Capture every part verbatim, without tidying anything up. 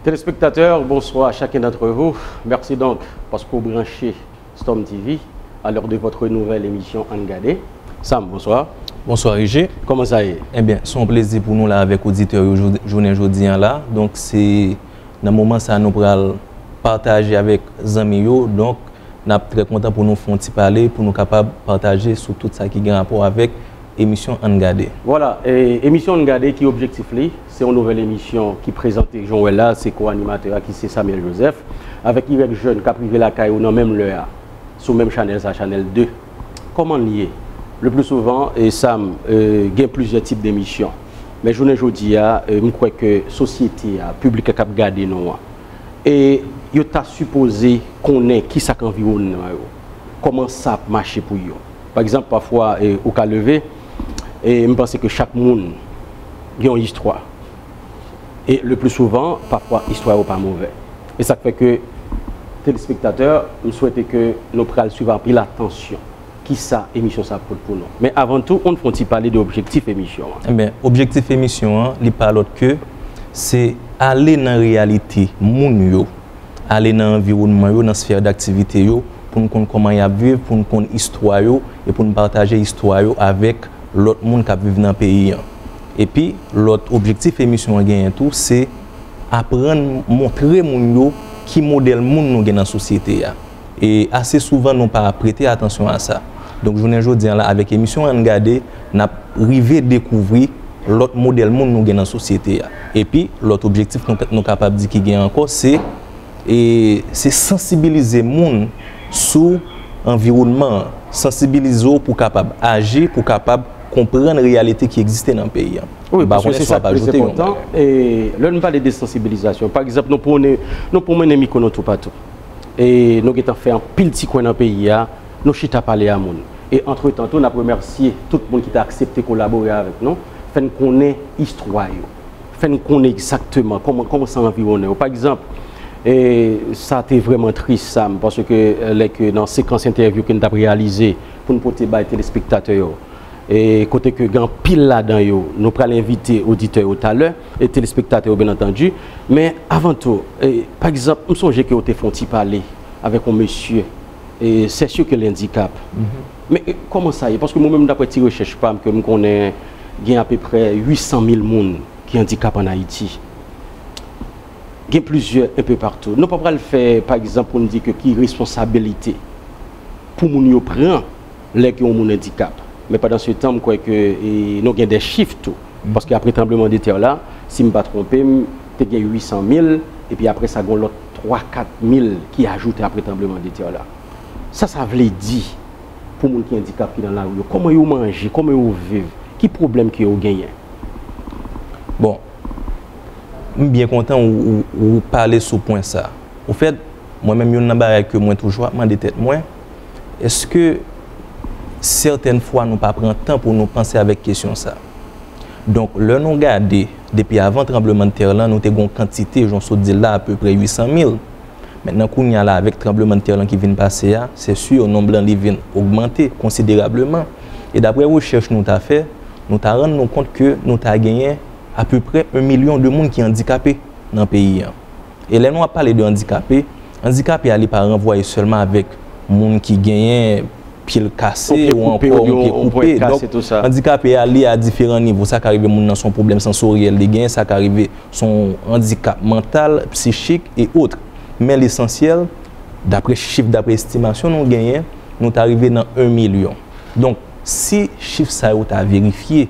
Téléspectateurs, bonsoir à chacun d'entre vous. Merci donc parce que vous branchez Storm T V à l'heure de votre nouvelle émission Ann Gade. Sam, bonsoir. Bonsoir Roger. Comment ça est? Ebyen, se yon plezi pou nou la avèk oditè yo jou- jounen jodi an la. Donk, se nan moman sa nou pral pataje avèk zanmi yo. Donk, n ap trè kontan pou nou fè yon ti pale, pou nou kapab pataje sou tout sa ki gen rapò avèk emisyon Ann Gade. Voilà, e, emisyon Ann Gade ki objektif li, se yon nouvèl emisyon ki prezante, jan w wè la, se ko-animatè a ki se Samuel Joseph, avèk Y Jeune k ap rive lakay ou nan menm lè a, sou menm chanèl sa, chanèl de. Kòman l ye? Le plus souvent, e, Sam, e, gen plizyè tip demisyon. Men jounen jodi a, e, m kwè ke sosyete a, piblik la k ap gade nou an, e yo ta sipoze konnen kisa k anviwònman yo, kòman sa ap mache pou yo. Pa egzanp, pafwa, e, ou ka leve, e m panse ke chak moun gen yon istwa. E le pli souvan, pafwa, istwa yo pa movè. E sa k fè ke, telespektatè, m swete ke nou pral swiv anpil atansyon kisa emisyon sa ap pote pou nou. Men avan tou, ann fè yon ti pale de objektif emisyon an. Ebyen, objektif emisyon an, li pa lòt ke se ale nan reyalite moun yo, ale nan anviwònman yo, nan sfè daktivite yo, pou n konn kòman y ap viv, pou n konn istwa yo, e pou n pataje istwa yo avèk lòt moun k ap viv nan peyi an. Epi, lòt objektif emisyon an genyen tou, se aprann montre moun yo ki modèl moun nou gen nan sosyete a. E ase souvan nou pa prete atansyon a sa. Donk, jounen jodi an la, avèk emisyon Ann Gade, n ap rive dekouvri lòt modèl moun nou gen nan sosyete a. Epi, lòt objektif nou, nou kapab di ki gen ankò, se, e, se sansibilize moun sou anviwònman an. Sansibilize w pou w kapab aji, pou w kapab konprann reyalite ki egziste nan peyi an. Wi, paske se sa k plis enpòtan. E lè n pale de sansibilizasyon, pa egzanp, nou pwone, nou pwomennen mikwo nou toupatou. E nou gentan fè anpil ti kwen nan peyi a, nou chita pale a moun. E antretan tou, n ap remèsye tout moun ki ta aksepte kolabore avèk nou, fè n konnen istwa yo, fè n konnen egzakteman kòman, kòman sa anviwonnen yo. Pa egzanp, e sa te vrèman tris, Sam, paske, e, lè ke nan sekans entèvyou ke n t ap reyalize pou n pote bay telespektatè yo, e kote ke gen anpil ladan yo, nou pral envite oditè yo talè, e telespektatè yo, byen antandi. Men avan tou, e, pa egzanp, m sonje ke w te fè yon ti pale avèk yon mesye, e, c'est sûr que l'handicap. Men, e, kòman sa ye? Paske mwen menm, daprè ti rechèch pa m, ke m konnen gen apeprè uit san mil moun ki andikape ann Ayiti. Gen plizyè enpe patou. Nou pa pral fè, pa egzanp, pou n di ke ki responsabilite pou moun yo pran lè ke yon moun andikape. Men pandan se tan, m kwè ke, e, nou gen de chif tou. Paske apre tranblemanntè la, si m pa twonpe m, te gen uit san mil, epi apre sa, gen lòt twa kat mil ki ajoute apre tranblemanntè la. Sa sa vle di pou moun ki andikape ki nan lari yo? Kòman yo manje? Kòman yo viv? Ki pwoblèm ke yo genyen? Bon, m byen kontan ou, ou, ou pale sou pwen sa. Ofèt, mwen menm, youn nan bagay ke mwen toujou ap mande tèt mwen, èske sètèn fwa nou pa pran tan pou nou panse avèk kesyon sa? Donk, lè nou gade, depi avan tranblemanntè lan, nou te gen yon kantite, jan w sot di l la, apeprè uit san mil. Mentnan, kounye a la, avèk tranblemanntè lan ki vin pase a, se si, nonb lan li vin ogmante konsiderableman. E daprè rechèch nou ta fè, nou ta rann nou kont ke nou ta genyen apeprè yon milyon de moun ki andikape nan peyi an. E lè nou ap pale de andikape, andikape a li pa ranvwaye sèlman avèk moun ki genyen pye l kase ou ankò yon pye koupe. Donk, andikape a li a diferan nivo. Sa ka rive moun nan se yon pwoblèm sansoryèl li genyen, sa ka rive se yon andikap mantal, psichik e ot. Men lesansyèl, daprè chif, daprè estimasyon nou genyen, nou ta rive nan yon milyon. Donk, si chif sa yo ta verifye,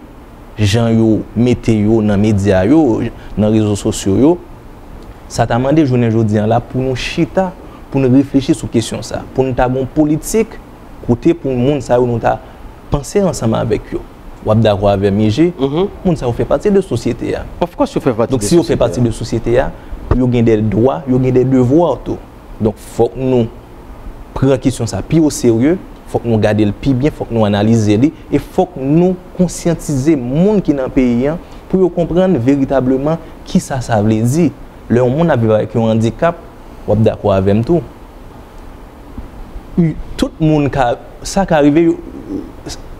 jan yo mete yo nan medya yo, nan rezo sosyo yo, sa ta mande jounen jodi an la pou nou chita, pou nou reflechi sou kesyon sa, pou nou ta gen yon politik kote pou moun sa yo nou ta panse ansanm avèk yo. W ap dakò avè m, I G, moun sa yo fè pati de sosyete a. Of course yo fè pati de sosyete a. Donk si yo fè pati de sosyete a, yo gen de dwa, yo gen de devwa tou. Donk fòk nou pran kesyon sa pi oserye, fòk nou gade l pi byen, fòk nou analize li, e fòk nou konsyantize moun ki nan peyi an pou yo konprann veritableman kisa sa vle di. Lè yon moun ap viv avèk yon andikap, w ap dakò avè m tou. Tout moun ka, sa ka rive,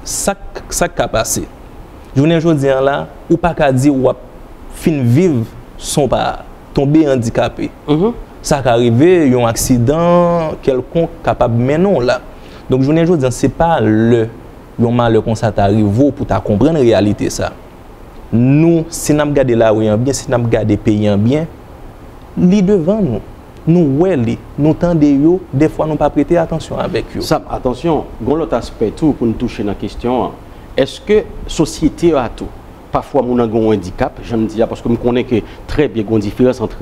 sa, sa ka pase. Jounen jodi an la, ou pa ka di w ap fin viv san w pa tonbe andikape. Sa ka rive, yon aksidan kèlkonk kapab mennen w la. Donk, jounen jodi a, se pa lè yon malè konsa ta rive w pou ta konprann reyalite sa. Nou, si n ap gade lari an byen, si n ap gade peyi an byen, li devan nou. Nou wè li, nou tande yo, dèfwa nou pa prete atansyon avèk yo. Sa, atansyon, gon lòt aspè tou pou n touche nan kesyon an. Èske sosyete a tou, pafwa moun nan gen yon andikap, jan m di a, paske m konnen ke trè byen gon diferans ant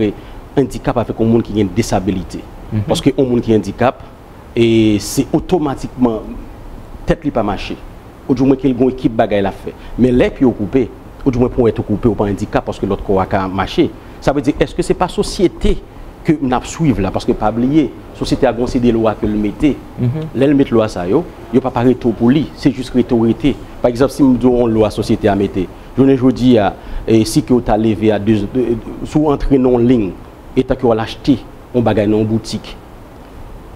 andikap avèk yon moun ki gen disabilite. Paske yon moun ki andikap, e se otomatikman tèt li pa mache. Ou di mwen ke l gon ekip bagay l ap fè. Men lè pye w koupe, ou di mwen ponyèt ou koupe, ou pa andikap paske lòt kò a ka mache. Sa vle di, èske se pa sosyete ke n ap swiv la? Paske pa bliye, sosyete a gon seri de lwa ke l mete. Lè l met lwa sa yo, yo pa pa rete w pou li, se jis rete w rete. Pa egzanp, si m di w yon lwa sosyete a mete, jounen jodi a, e, si ke w ta leve a de, de, si w antre nan yon liy, etan ke w al achte yon bagay nan yon boutik,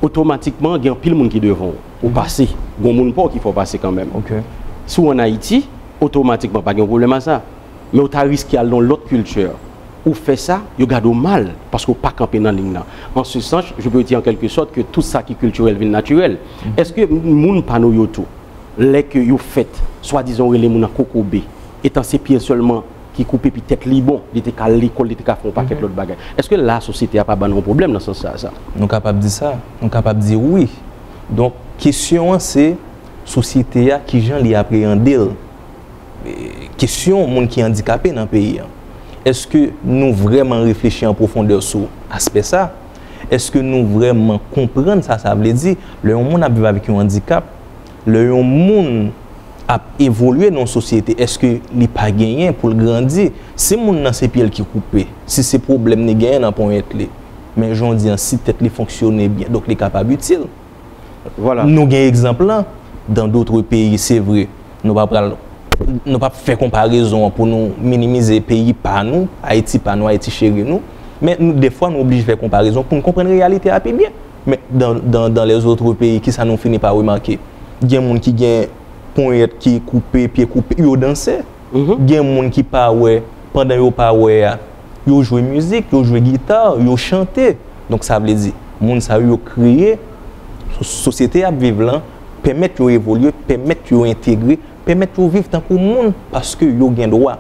otomatikman, gen anpil moun ki devan w. Ou pase, gon moun pa w ki fè w pase kanmenm. Si w ann Ayiti, otomatikman, pa gen pwoblèm a sa. Men w ta riske al nan lòt kilti. Ou fè sa, yo gade w mal, paske w pa kanpe nan liy nan. En ce sens, je peux dire en quelque sorte que tout sa ki kiltirèl vin natirèl. Èske moun pa nou yo tou, lè ke yo fèt, swadizan yo rele moun nan kokobe, etan se pye l sèlman ki koupe, epi tèt li bon, li te ka al lekòl, li te ka fè yon pakèt lòt bagay. Èske la sosyete a pa ban nou yon pwoblèm nan sans sa, sa? Nou kapab di sa. Nou kapab di wi. Donk, kesyon an se sosyete a, kijan li apreyande l. E, kesyon moun ki andikape nan peyi an. Èske nou vrèman reflechi an pwofondè sou aspè sa? Èske nou vrèman konprann sa sa vle di lè yon moun ap viv avèk yon andikap? Lè yon moun ap evolye nan yon sosyete, èske li pa genyen pou l grandi? Si moun nan se pye l ki koupe, si se pwoblèm li genyen nan ponyèt li, men jan w di an, si tèt li fonksyone byen, donk li kapab itil. Nou gen egzanp lan, dans d'autres pays, se vre. Nou pa pral, nou p ap fè konparezon an pou nou minimize peyi pa nou, Ayiti pa nou, Ayiti cheri nou. Men nou, dèfwa, nou oblije fè konparezon pou n konprann reyalite a pi byen. Men dans, dans, dans les autres pays, kisa nou fini pa remake? Gen moun ki gen ponyèt ki koupe, pye koupe, yo danse. Gen moun ki pa wè, pandan yo pa wè a, yo jwe mizik, yo jwe gita, yo chante. Donk, sa vle di, moun sa yo, yo kreye so-, sosyete y ap viv lan, pèmèt yo evolye, pèmèt yo entegre, pèmèt yo viv tankou moun, paske yo gen dwa.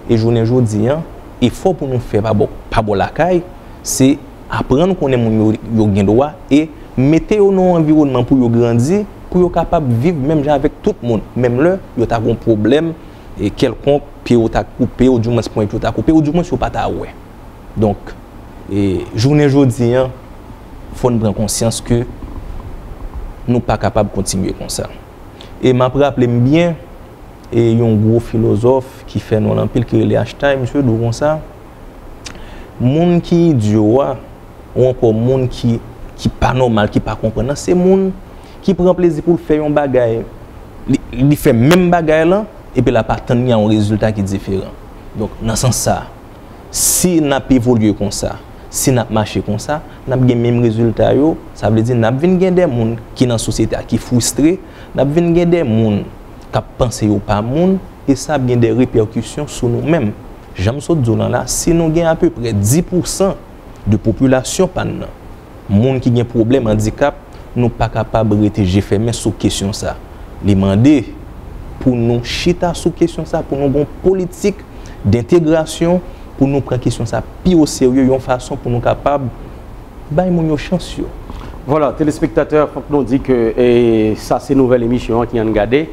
E jounen jodi an, efò pou nou fè pa bò, pa bò lakay, se aprann konnen moun yo, yo gen dwa e mete yo nan yon anviwònman pou yo grandi, pou yo kapab viv menm jan avèk tout moun, menm lè yo ta gon pwoblèm, e, kèlkonk, pye yo ta koupe, oudimwens ponyèt yo ta koupe, oudimwens yo pa ta wè. Donk, e, jounen jodi an, fò n pran konsyans ke nou pa kapab kontinye konsa. E m ap raple m byen, e yon gwo filozòf ki fè non l anpil, ki rele Einstein, misye di w konsa, moun ki idyo a, ou ankò moun ki, ki pa nòmal, ki pa konprann nan, se moun ki pran plezi pou l fè yon bagay, li, li fè menm bagay lan, epi l ap atann li a yon rezilta ki diferan. Donk, nan sans sa, si n ap evolye konsa, si n ap mache konsa, n ap gen menm rezilta yo, sa vle di n ap vin gen de moun ki nan sosyete a ki fristre, n ap vin gen de moun k ap panse yo pa moun, e sa ap gen de repèkisyon sou nou menm. Jan m sot di w lan la, si nou gen apeprè dis pousan de popilasyon pa n nan, moun ki gen pwoblèm andikap, nou pa kapab rete je fèmen sou kesyon sa. Li mande pou nou chita sou kesyon sa, pou nou gon politik dentegrasyon, pou nou pran kesyon sa pi oserye, yon fason pou nou kapab bay moun yo chans yo. Vwala, telespektatè, fòk nou di ke, e, sa se nouvèl emisyon an ki Ann Gade.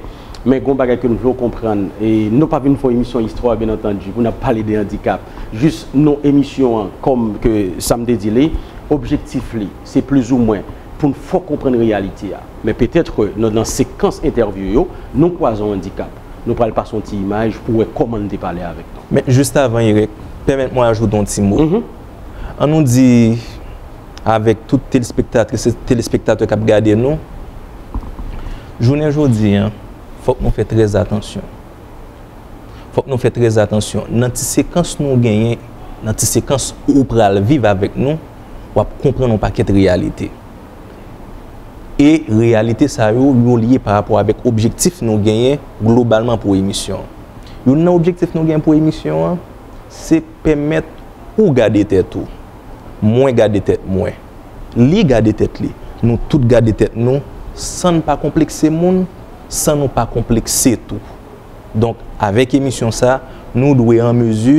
Men gon bagay ke m vle w konprann, e nou pa vin fè yon emisyon istwa, byen antandi, pou n ap pale de andikap. Jis non emisyon an, kòm ke sa m te di li, objektif li, se plizoumwen pou n fè w konprann reyalite a. Men petèt ke nan, nan sekans entèvyou yo, nou kwaze yon andikap. Nou pral pase yon ti imaj pou w wè kòman n te pale avèk nou. Men jis avan, Eric, pèmèt mwen ajoute yon ti mo. An nou di, avèk tout telespektatris e telespektatè k ap gade nou, jounen jodi an, fòk nou fè trè atansyon. Fòk nou fè trè atansyon. Nan ti sekans nou genyen, nan ti sekans ou pral viv avèk nou, w ap konprann yon pakèt reyalite. E reyalite sa yo, yo lye pa rapò avèk objektif nou genyen globalman pou emisyon an. Youn nan objektif nou genyen pou emisyon an, se pèmèt ou gade tèt ou. Mwen gade tèt mwen. Li gade tèt li. Nou tout gade tèt nou, san n pa konplekse moun, san nou pa konplekse tou. Donk, avèk emisyon sa, nou dwe an mezi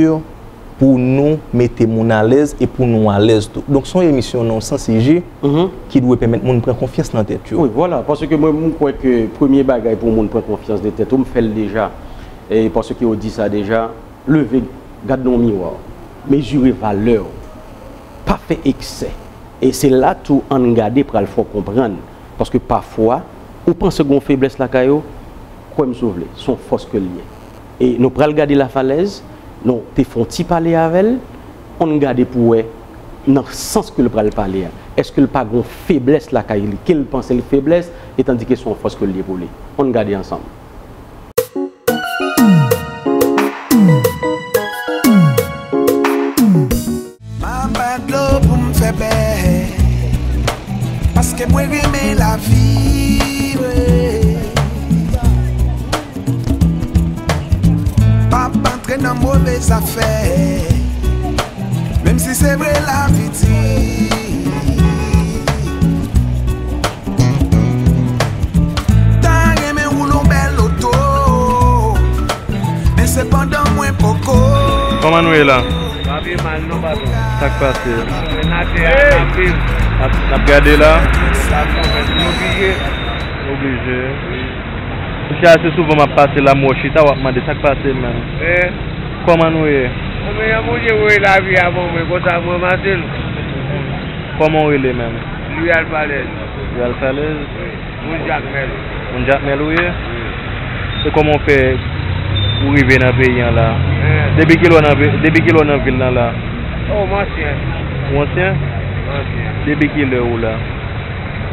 pou nou mete moun alèz e pou nou alèz tou. Donk, se yon emisyon nan yon sans ije ki dwe pèmèt moun pran konfyans nan tèt yo. Wi, vwala, paske mwen, m kwè ke premye bagay pou moun pran konfyans de tèt ou, m fè l deja. E paske ou di sa deja, leve, gad nan yon miwa, mezire valè w, pa fè eksè. E se la tou Ann Gade pral fè w konprann. Paske pafwa, ou panse gen yon feblès lakay ou, kwè m si w vle, se yon fòs ke l ye. E nou pral gade lafalèz, nou te fè yon ti pale avè l, ann gade pou wè nan sans ke l pral pale a. Èske l pa gen yon feblès lakay li, ke l panse l feblès, etandike se yon fòs ke l ye pou li? Ann gade ansanm. M a ba dlo pou m fè bè, paske mwen renmen lavi, wi. M ap antre nan move zafè, menm si se vre lavi di. Ta renmen woule yon bèl oto, men sepandan mwen poko. Kòman nou ye la? Pa pi mal non, patwon. Sa k pase? Mwen atè a, n ap viv. N ap, n ap gade la. Sa fè mwen oblije. Oblije. Wi. Misye ase souvan m ap pase la, m wè w chita, w ap mande sa k pase menm. Men. Kòman nou ye? Mwen menm, Bondye voye lavi a ban mwen, konsa mwen ranmase l. Kòman w rele menm? Louis Alphalèz. Louis Alphalèz? Wi. Moun Jakmèl. Moun Jakmèl ou ye? Wi. E kòman w fè ou rive nan peyi an la? Eh. Depi kilè w nan pe-, depi kilè w nan vil lan la? Oh, m ansyen. Ou ansyen? M ansyen. Depi kilè ou la?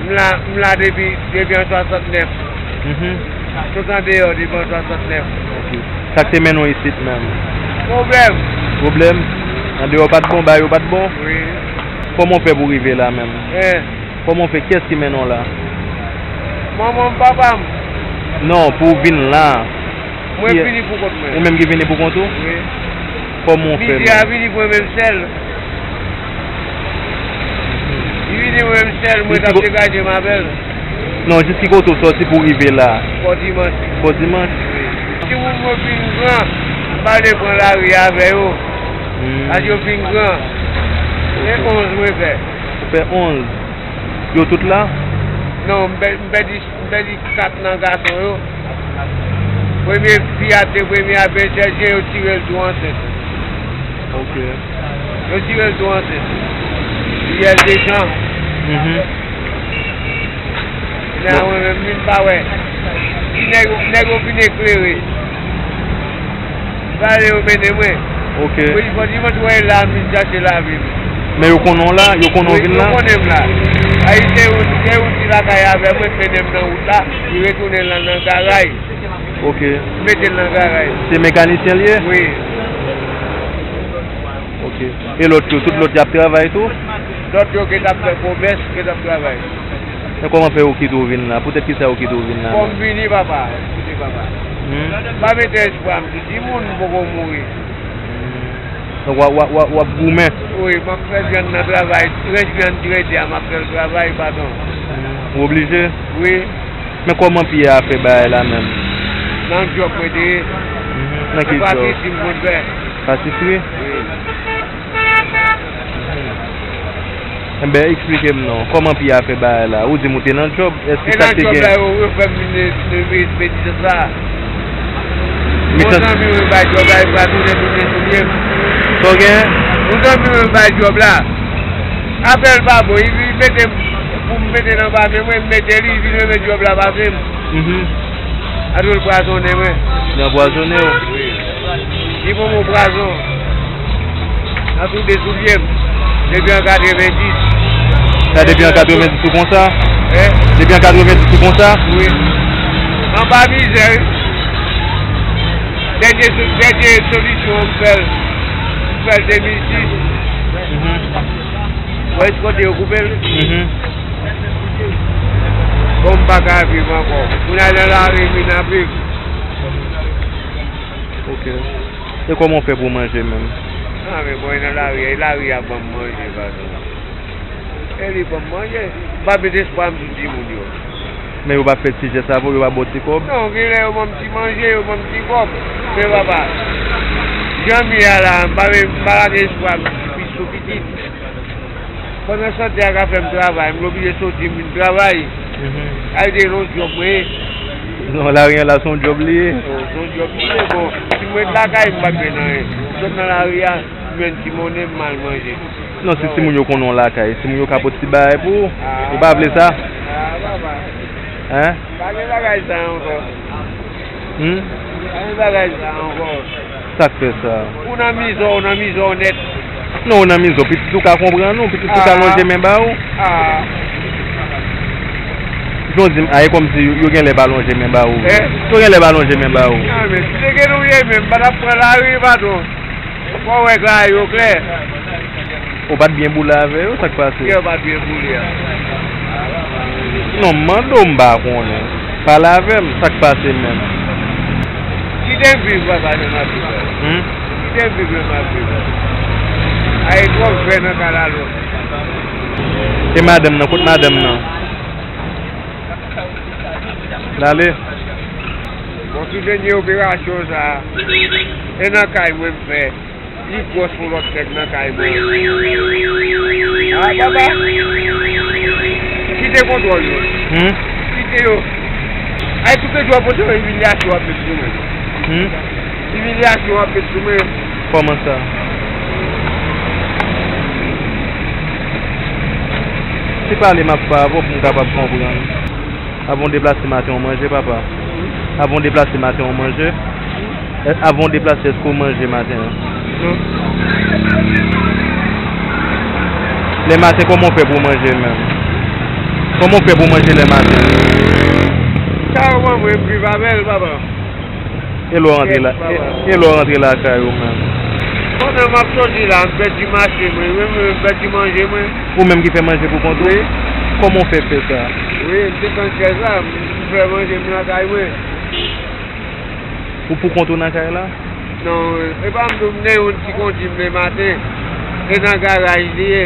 M la, m la depi, depi an swasantnèf. Mhm. Tout andeyò depi an swasantnèf. Ok. Sa k te mennen w isit menm? Pwoblèm. Pwoblèm? Andeyò pa t bon, bagay yo pa t bon? Wi. Kòman w fè pou w rive la menm? Eh. Kòman w fè? Kiyès ki mennen w la? Manman m, papa m. Non, pou w vin la. Mwen vini pou kont mwen. Ou menm ki vini pou kont ou? Wi. Kòman w fè menm? Mizè a vini pou mwen menm sèl. Li vini pou mwen menm sèl, mwen t ap degaje m avè l. Non, jis ki kote w sòti pou w rive la? Fò Dimanch. Fò Dimanch? Wi. Timoun mwen fin gran, m pa vle pran lari avè yo. Hmm. Paske yo fin gran. Se onz mwen fè. Ou fè onz. Yo tout la? Non, m pè-, m pèdi, m pèdi kat nan gason yo. Premye fi a te premye a, Bèjè Jen, yo tire l tou ansent. Ok. Yo tire l tou ansent. Yèl de jan. Mhm. Bon. Mwen menm, m vin pa wè. Ti nèg, nèg yo fin eklere. Vale yo mennen mwen. Ok. Wi, fò di mwen, wè la, m vin chache lavi m. Men yo konnen w la? Yo konnen w vin la? Wi, yo konnen m la. Ayisyen yo, yo di lakay avè mwen, mennen m nan wout la, li retounen l nan, nan garay. Ok. Mete l nan garay. Se mekanisyen l ye? Wi. Ok. E lòt yo, tout lòt y ap travay tou? Lòt yo ki t ap fè komès, ki t ap travay. Men kòman fè yo kite w vin la? Poutèt kisa yo kite w vin la? Fò m vini, papa. Koute, papa. Hmm? M pa mete espwa m sou timoun, m poko mouri. Donk, w ap, w ap, w ap, w ap goumen? Wi, m ap fè vyann nan travay. Rès vyann trete a, m ap fè l travay, patwon. Ou oblije? Wi. Men kòman pye a fè bagay la menm? Nan djòb mwen te ye. Mhm. Nan ki djòb? Patisri m konn fè. Patisri? Wi. Enben, eksplike m non, kòman pye a fè bagay la? Ou di m ou te nan djòb, èske sa k te gen? E nan djòb la, yo, yo fè m vin de, de, de, de sa. Yon zanmi mwen bay djòb la, li pa tounen, tounen soulye m. Sa w gen? Yon zanmi mwen bay djòb la. Afè l pa bon, li, li mete m, pou m mete l anba men mwen, m mete li, li vin remèt djòb la pase m. Mhm. Atò l pwazonnen mwen. Li anpwazonnen w? Wi. Li ban mwen pwazon. Nan tou de soulye m. Depi an katrevenndis. Sa depi an katrevenndis ou konsa? Hein? Depi an katrevenndis ou konsa? Wi. Anba mizè, wi. Dènye sou-, dènye solisyon an, m fè l. M fè l de mil sis. Mhm. Wè kote yo koupe l? Mhm. Bon, m pa ka viv ankò. Moun al nan lari, vin ap viv. Ok. E kòman w fè pou w manje menm? Ah, men bon, e nan lari, e lari a ban m manje, patwon. E li ban m manje. M pa met espwa m sou timoun yo. Men yo pa fè ti jès avè w, yo pa ba w ti kòb? Non, genlè yo ban m ti manje, yo ban m ti kòb. Men papa, jan m ye a la, m pa, m pa lage espwa m sou pitit. Pandan sante a ka fè m travay, m oblije soti m vin travay. Mhm. Ay de yon djòb mwen ye. Non, lari an la se yon djòb li ye. Oh, se yon djòb li ye. Bon, si m ret lakay, m pa t jwenn anyen. M sot nan lari a, m jwenn ti monnen, m al manje. Non, si timoun yo konnen w lakay, timoun yo ka pot ti bagay pou ou. Ah. Ou pa vle sa? Ah, papa. Hein? Pa gen bagay sa ankò. Hmm? Pa gen bagay sa ankò. Sa k fè sa? Ou nan mizè, ou nan mizè nèt. Non, ou nan mizè. Pitit ou ka konprann ou, pitit ou ka lonje men ba ou. Ah. Jan w di m, a, e kòmsi yo, yo genlè pa lonje men ba ou. Eh? Yo genlè pa lonje men ba ou. Ah, men si te gen nou ye menm, m pa t ap pran lari, patwon. Fò w wè bagay yo klè. Ou pa t byen boule avè yo, sa k pase? Kè w pa t byen boule a. Non, m mande w, m pa konnen. Pale avè m, sa k pase menm? Kite m viv, papa, jan m ap viv la. Hmm? Kite m viv, jan m ap viv la. Ay, twòp vè nan kalalou. E madanm nan, kot madanm nan? L ale. Bon, sou dènye operasyon sa a, e nan kay mwen m fè. Li gwòs pou lòt nèg nan kay mwen. Ah, papa. Kite kontwòl yo. Hmm? Kite yo. Ay, tout lè w pote yo, imilyasyon ap met sou mwen. Hmm? Imilyasyon ap met sou mwen. Kòman sa? Se pale m ap fè avè w pou m kapab konprann. Avan w deplase maten, w manje, papa? Avan w deplase maten, w manje? È, avan w deplase, èske w manje maten an? Non. Lè maten, kòman w fè pou w manje menm? Kòman w fè pou w manje lè maten? Sa yo ban mwen, m viv avè l, papa. E lè w rantre la, e, e lè w rantre lakay ou menm? Pandan m ap soti la, m pèdi mache mwen, mwen menm m pèdi manje mwen. Ou menm ki fè manje pou kont ou? Wi. Kòman w fè fè sa? Wi, m te tann chèz la, m fè manje m nan kay mwen. Ou pou kont ou nan kay la? Non, e pa m di w, m gen yon ti kondi m le maten. E nan garaj li ye.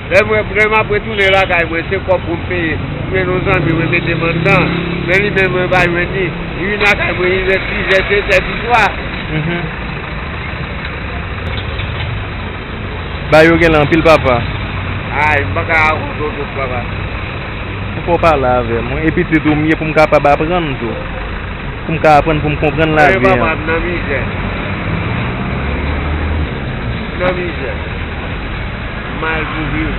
Lè mwen, lè m ap retounen lakay mwen, se kòb pou m peye. M gen yon zanmi mwen mete m anndan. Men li menm, mwen pa jwenn li. Li vin lakay mwen, li vin sizè, setè di swa. Mhm. Bagay yo genlè anpil, papa. Ay, m pa ka rakonte w tout, papa. Fò w pale avè m, wi. E pitit ou m ye pou m kapab aprann tou. Pou m ka aprann, pou m konprann lavi an. Papa, m nan mizè. M nan mizè. M mal pou viv.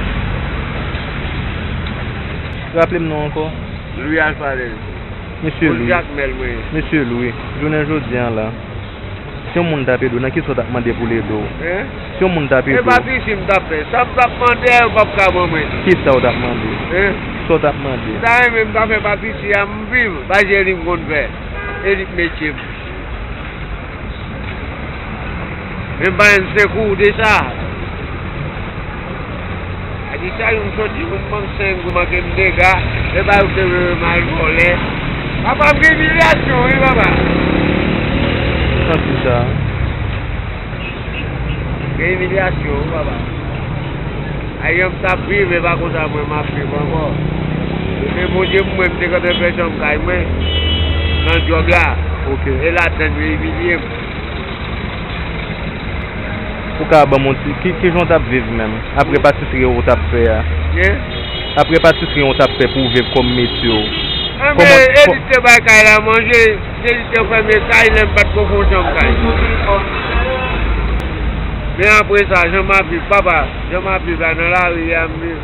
Raple m non ankò. Louis Alphalèz. Mesye Louis. Jakmèl mwen ye. Mesye Louis, jounen jodi an la, si yon moun t ap ede w, nan kisa w t ap mande pou l ede w? Hein? Si yon moun t ap ede w. E pa pisi m t ap fè. Sa m t ap mande a, yo p ap ka ban mwen. Kisa w t ap mande? Hein? Kisa w t ap mande? M ta renmen m ta fè pa pisi a, m viv. Pa jeni m konn fè. E li k metye m. Men m pa jwenn sekou de sa. A di sa, yon soti, moun ban m senk gou, manke m dega, e pa yo te vle m al vòlè. Papa, m gen imilyasyon, wi, papa. Santi sa. M gen imilyasyon, wi, papa. A, jan m t ap viv, e pa konsa mwen m ap viv ankò. E Bondye pou mwen, m te gentan fè chanm kay mwen, nan djòb la. Ok. E ladann yo imilye m. Ou ka ban m yon ti, ki, ki jan w t ap viv menm? Apre patisri ou t ap fè a? Hein? Apre patisri ou t ap fè pou w viv kòm metye w? Anben, kòman, e kò- li te bay kay la manje, se li te fèmen kay, lè m pa t ko fè yon chanm kay. Men apre sa, jan m ap viv, papa, jan m ap viv la, nan lari a m viv.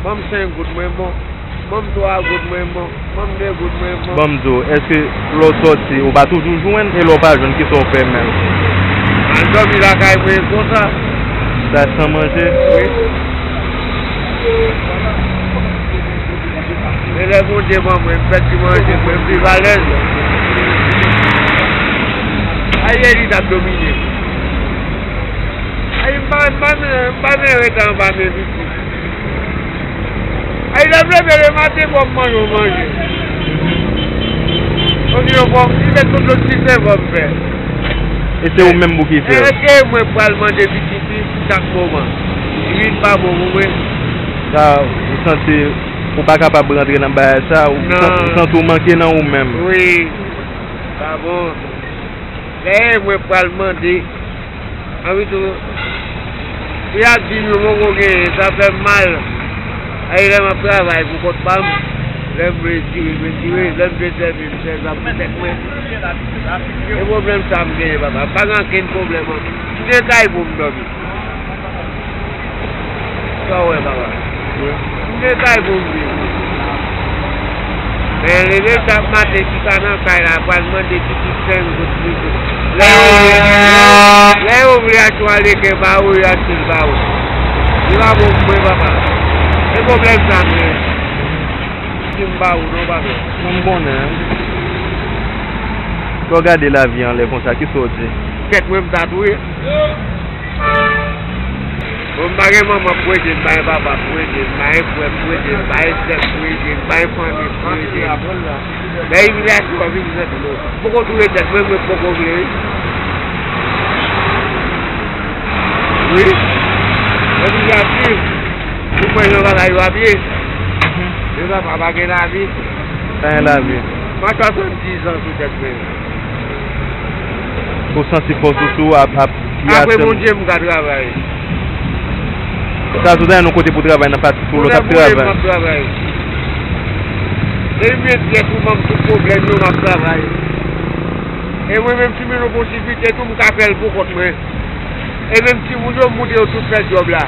Ban m senk goud, mwen bon. Ban m twa goud, mwen bon. Ban m de goud, mwen bon. Ban m di w, èske lè w sòti, ou pa toujou jwenn, e lè w pa jwenn, kisa w fè menm? Al dòmi lakay mwen konsa. Sa san manje? Wi. E lè Bondye ban mwen, m pèdi manje mwen, m viv alèz. Ayè, li t ap domine m. Ay, m pa, m pa, m pa men ret anba men pitit. Ay, lè m leve lematen, fò m manje yon manje. Osinon, fò m, li met tout lòt ti fè fò m fè. E se ou menm pou ki fè l? Èske mwen pral mande pitit li chak moman? Li Li pa bon pou mwen. Sa, ou santi ou pa kapab rantre nan bagay sa, ou san- ou santi ou manke nan ou menm. Wi, pa bon. Dayè, mwen pral mande. Anvi tou, si y ap di m yo poko genyen, sa fè m mal. Ay, lè m ap travay pou kont pa m, lè m vle tire, m tire, lè m vle sèvi, m sèvi, m sèvi pou tèt mwen. E pwoblèm sa m genyen, papa. M pa gen ankenn pwoblèm ankò. M gen kay pou m dòmi. Sa w wè, papa? M gen kay pou m viv. Men leve chak maten chita nan kay la, pral mande pitit senk goud, dis goud. Lè yo vle, lè yo vle achte yon aleken ba ou, yo achte l ba ou. Li pa bon pou mwen, papa. Se pwoblèm sa m gen. Si m ba ou non, papa. Non, m konnen. Lè w gade lavi anlè konsa, kisa w di? Tèt mwen, m ta touye. Bon, m pa gen manman pou ede m, m pa gen papa pou ede m, m pa gen frè pou ede m, m pa gen sè pou ede m, m pa gen fanmi pou ede m. Men imilyasyon an vin jwenn mwen. Poko touye tèt mwen, mwen poko vle, wi. Wi. Mwen toujou ap viv. Ou kwè jan bagay yo ap ye? Yo papa pa gen lavi. Pa gen lavi. Mwen swasanndiz an sou tèt mwen. Ou santi fòs ou sou ap, ap, ki apre Bondye m ka travay. Sa sou nan kote pou travay nan pati sou lòt ap travay. M ap travay. Depi m gen pyès pou m tout pwoblèm yo, m ap travay. E mwen menm, si m gen yon posiblite tou, m ka fè l pou kont mwen. E menm timoun yo, m montre yo tout fè djòb la.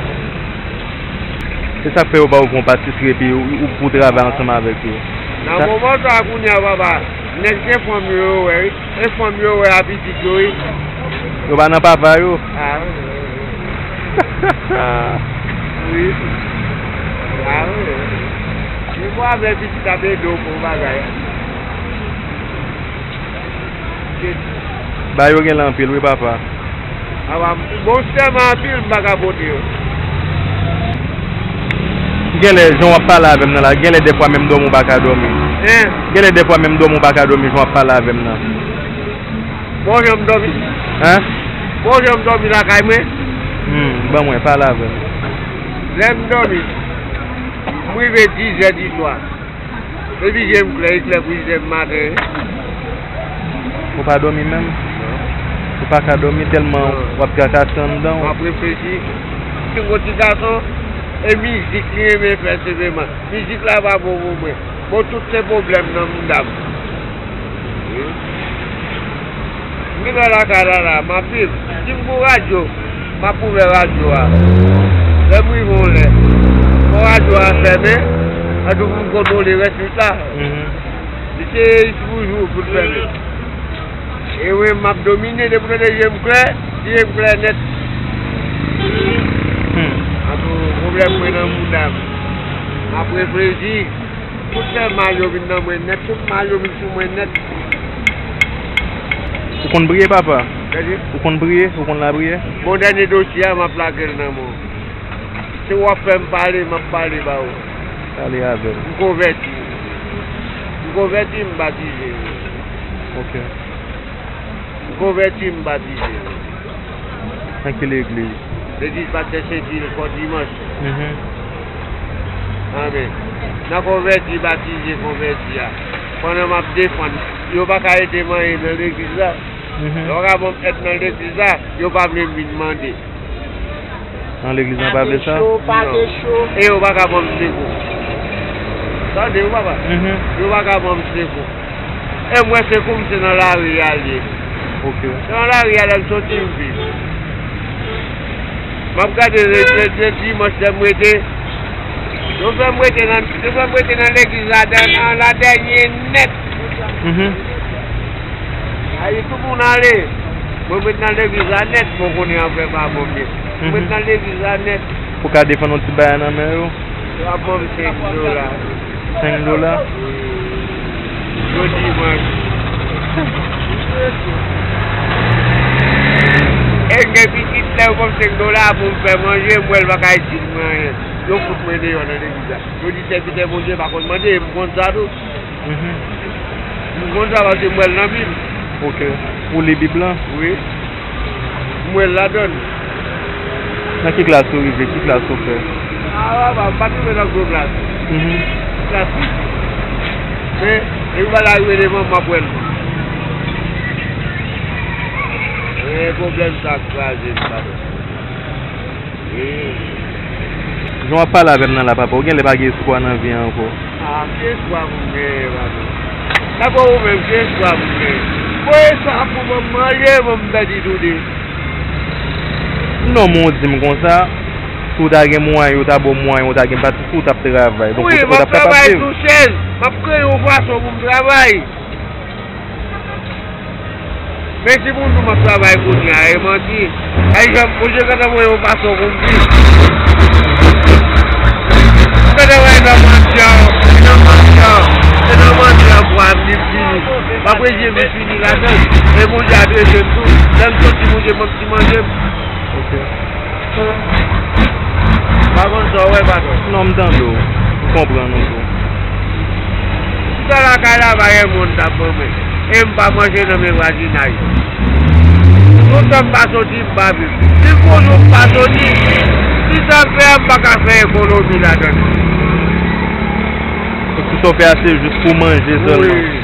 Se sa k fè yo ba ou yon patisri epi ou, ou pou travay ansanm avèk yo. Nan moman sa a, kounye a, papa, nèg se fanm yo, yo wè, wi. E fanm yo wè a pitit yo, wi. Yo pa nan papa yo. A, wi, wi, wi. Wi. A, wi, wi. Defwa, avè pitit ap ede w pou bagay. Bagay yo gen la anpil, wi, papa. Papa, bon, sèman anpil, m pa ka pote yo. Genlè, jan w ap pale avè m nan la, genlè dèfwa menm dòmi w pa ka dòmi. Hein? Genlè dèfwa menm dòmi w pa ka dòmi, jan w ap pale avè m nan. Bon, jan m dòmi. Hein? Bon, jan m dòmi lakay mwen. Hmm, ban mwen, pale avè m. Lè m dòmi, m rive dizè diswa. Epi je m klè, e klè pou je m maten. Ou pa dòmi menm? Ou pa ka dòmi tèlman w ap trakase anndan w. M ap reflechi. M gon ti gason, e mizik li renmen fè senpleman. Mizik la pa bon pou mwen. Bon, tout se pwoblèm nan mouda m. M rive lakay la la, m ap viv. Si m gon radyo, m ap ouvè radyo a. Lè m rive yon lè, fò radyo a fèmen, an tou pou m kontwole rès nit la. Mhm. Li se toujou pou l fèmen. E wi, m ap domine, depi w tande je m klè, je m klè nèt. Hmm. An tou, pwoblèm mwen nan mouda m. M ap reflechi. Tout fè mal yo vin nan mwen nèt, tout mal yo vin sou mwen nèt. Ou konn priye, papa? Gade. Ou konn priye? Ou konn lapriyè? Bon, dènye dosye a, m ap lage l nan men w. Si w ap fè m pale, m ap pale ba ou. Pale avè m. M konvèti. M konvèti, m batize. Ok. M konvèti, m batize. Nan ki legliz? Legliz Pastè Senpil, Fò Dimanch. Mhm. Amèn. Nan konvèti, batize, konvèti a. Pandan m ap defann, yo pa ka ede m anyen nan legliz la. Mhm. Yo pa ka ban m èd nan legliz la, yo pa vle m vin mande. Nan legliz nan pa vle sa? Cho, pa gen cho. E yo pa ka ban m sekou. Tande, wi, papa. Mhm. Yo pa ka ban m sekou. E mwen, sekou m se nan lari a l ye. Ok. Se nan lari a lè m soti m viv. M ap gade le, le, le dimanch lè m rete. Yo fè m rete nan, yo fè m rete nan legliz la, nan, nan la dènye nèt. Mhm. Ayi, tout moun ale. Mwen met nan legliz la nèt, mwen konnen afè pa bon byen. Mwen met nan legliz la nèt. Ou ka defann yon ti bagay nan men yo? Yo ap ban m senk dola. Senk dola? Wi. Jodi dimanch. E m gen pitit, lè yo ban m senk dola pou m fè manje, m wè l pa ka itil mwen anyen. Yo fout mwen deyò nan legliz la. Yo di sèvitè Bondye pa konn mande, e m konn sa tou. Mhm. M konn sa paske m wè l nan Bib. Ok. Ou li Bib lan? Wi. M wè l ladan l. Nan ki klas ou rive? Ki klas ou fè? Ah, papa, m pa t rive nan gwo klas. Mhm. Klas piti. Men, e m pa t rive devan m ap wè l. E pwoblèm sa k kraze m, papa. Jan w ap pale avè m nan la, papa, ou genlè pa gen espwa nan vi a ankò. Ah, ki espwa pou m genyen, papa? Dakò, ou menm, ki espwa pou m genyen? Voye sa pou mwen, m manje, mwen, m pèdi toude. Non, men w di m konsa, si w ta gen mwayen, yo ta ba w mwayen, ou ta gen pati, si w t ap travay. Donk, wi, ou, ou t ap kapab viv. M ap travay sou chèz, m ap kreye yon fason pou m travay. Men si pou m di w m ap travay kounye a, e manti. Ay, jan, Bondye gentan voye yon fason pou m viv. M gentan wè nan manti an, se nan manti an, se nan manti an pou avni m fini. M ap rejim m fini ladan l. E Bondye ap ede m tou. Lè m soti, Bondye ban m ti manje m. Ok. Pa konn sa w wè, patwon. Non, m tande w. M konprann ou tou. Chita lakay la, pa gen moun t ap ban mwen. E m pa manje nan men vwazinay. Lontan m pa soti, m pa viv. Si gon jou m pa soti, si sa m fè a, m pa ka fè ekonomi ladan l. Donk, tout sa w fè a, se jis pou manje sèlman. Wi.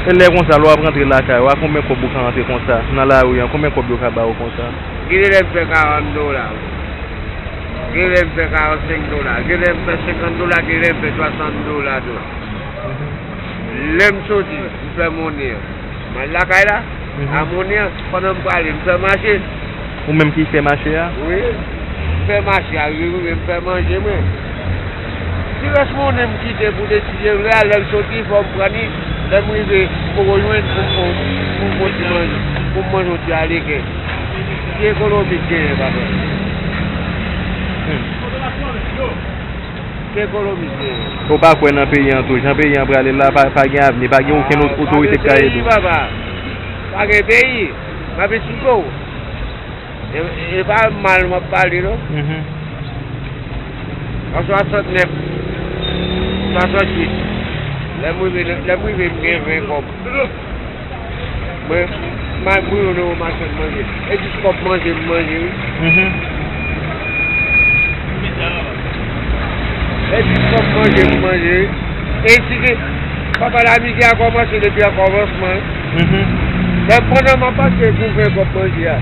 E lè konsa, lè w ap rantre lakay ou, a konbyen kòb ou ka rantre konsa? Nan lari an, konbyen kòb yo ka ba w konsa? Gen de lè m fè karant dola. Gen lè m fè karannsenk dola. Gen lè m fè senkant dola. Gen lè m fè swasant dola tou. Lè m soti, m fè monnen an. M al lakay la, mhm, a monnen an, pandan m prale, m fè mache. Ou menm ki fè mache a? Wi. M fè mache a, rive, m fè manje mwen. Ti rès monnen m kite pou etidye m la, lè m soti, fò m pran li. Lè m rive, m poko jwenn pou m, pou m, pou m pran ti manje, pou m manje yon ti aleken. Ki ekonomi k genyen, patwon? Hmm. Ki ekonomi k genyen? Ou pa kwè nan peyi an tou? Jan peyi an prale la, pa, pa gen avni, pa gen okenn o-, otorite k ka ede w. Pa gen peyi, papa. Pa gen peyi. M ap esplike w. E, e pa mal m ap pale, non. Mhm. An swasantnèf, swasanntuit, lè m rive, lè m rive, m gen ven kòb. Mwen, m al bouyonnen yon machann manje. E dis kòb manje m manje, wi. Mhm. E dis kòb manje m manje, wi. E si gen, papa, lamizè a kòmanse depi an kòmansman, wi. Mhm. Lè pandan m ap pase pou ven kòb manje a,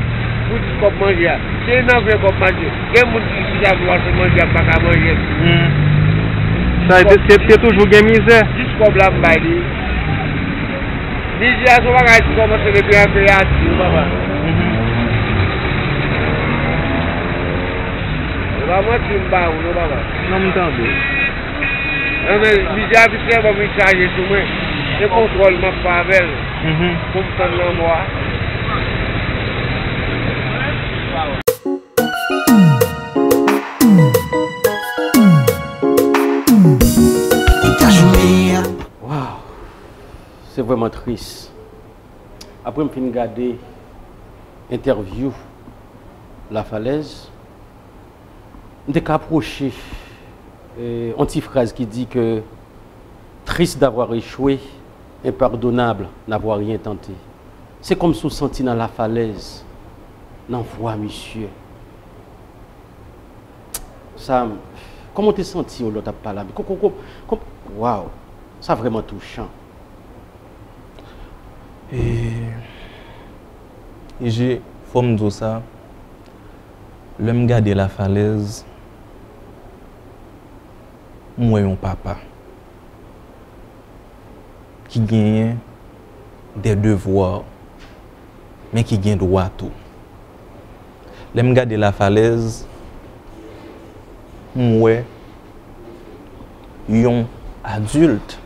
pou dis kòb manje a, se nan ven kòb manje. Gen moun ki chita pou achte manje, ap pa ka manje. Hmm. Sa vle di, se, se toujou gen mizè. Dis kòb la m bay li. Mizè a se yon bagay ki kòmanse depi an kreyati, wi, papa. Mhm. E pa manti m ba ou, non, papa. Non, m tande. Enben, mizè a vin tèlman vin chaje sou mwen, se kontwòl m ap fè avè l. Mhm. Pou m tann lanmò a. Etazini. Waw, se vrèman tris. Apre m fin gade entèvyou Lafalèz, m te ka apwoche, eh, yon ti fraz ki di ke, triste d'avoir échoué, impardonnable n'avoir rien tenté. Se kòmsi w santi nan Lafalèz, nan vwa misye. Sa, kòman w te santi w lè w t ap pale avè l? Ko-, ko-, ko-, ko-, waw, sa vrèman touchan. E, I G, fò m di w sa, lè m gade Lafalèz, m wè yon papa ki genyen de devwa, men ki gen dwa tou. Lè m gade Lafalèz, m wè yon adilt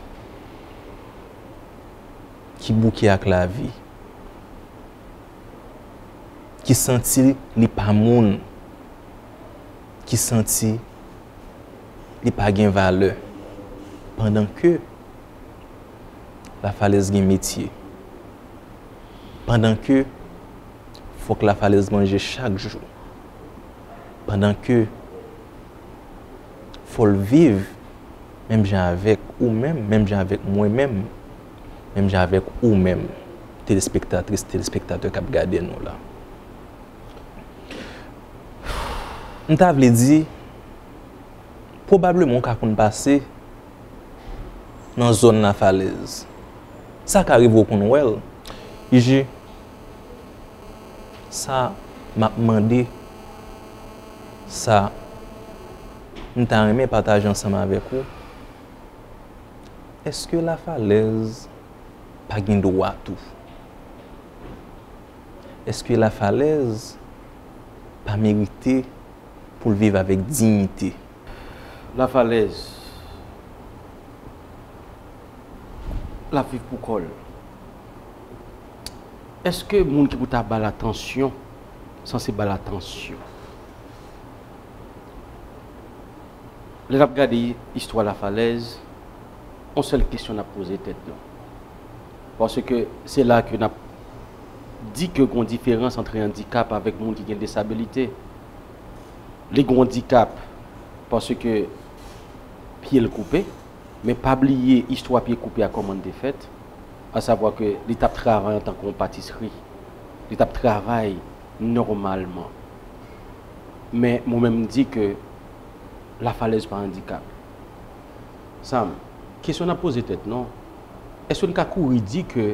ki bouke ak lavi, ki santi li pa moun, ki santi li pa gen valè, pandan ke Lafalèz gen metye, pandan ke fòk Lafalèz manje chak jou, pandan ke fò l viv menm jan avèk ou menm, menm jan avèk mwen menm, menm jan avèk ou menm, telespektatris, telespektatè k ap gade nou la. M ta vle di, pwobableman w ka konn pase nan zòn Lafalèz. Sa ka rive w konn wè l. Iji, sa m ap mande, sa m ta renmen pataje ansanm avèk ou. Èske Lafalèz pa gen dwa tou? Èske Lafalèz pa merite pou l viv avèk diyite? Lafalèz, l ap viv pou kò l. Èske moun ki pou ta ba l atansyon sanse ba l atansyon? Lè n ap gade istwa Lafalèz, yon sèl kesyon n ap poze tèt nou. Paske se la ke n ap di ke gon diferans ant andikap avèk moun ki gen desabilite. Li gon andikap paske pye l koupe, men pa bliye istwa pye koupe a kòman l te fèt, asavwa ke li t ap travay antanke yon patisri. Li t ap travay nòmalman. Men mwen menm m di ke Lafalèz pa andikap. Sam, kesyon n ap poze tèt nou, èske n ka kouri di ke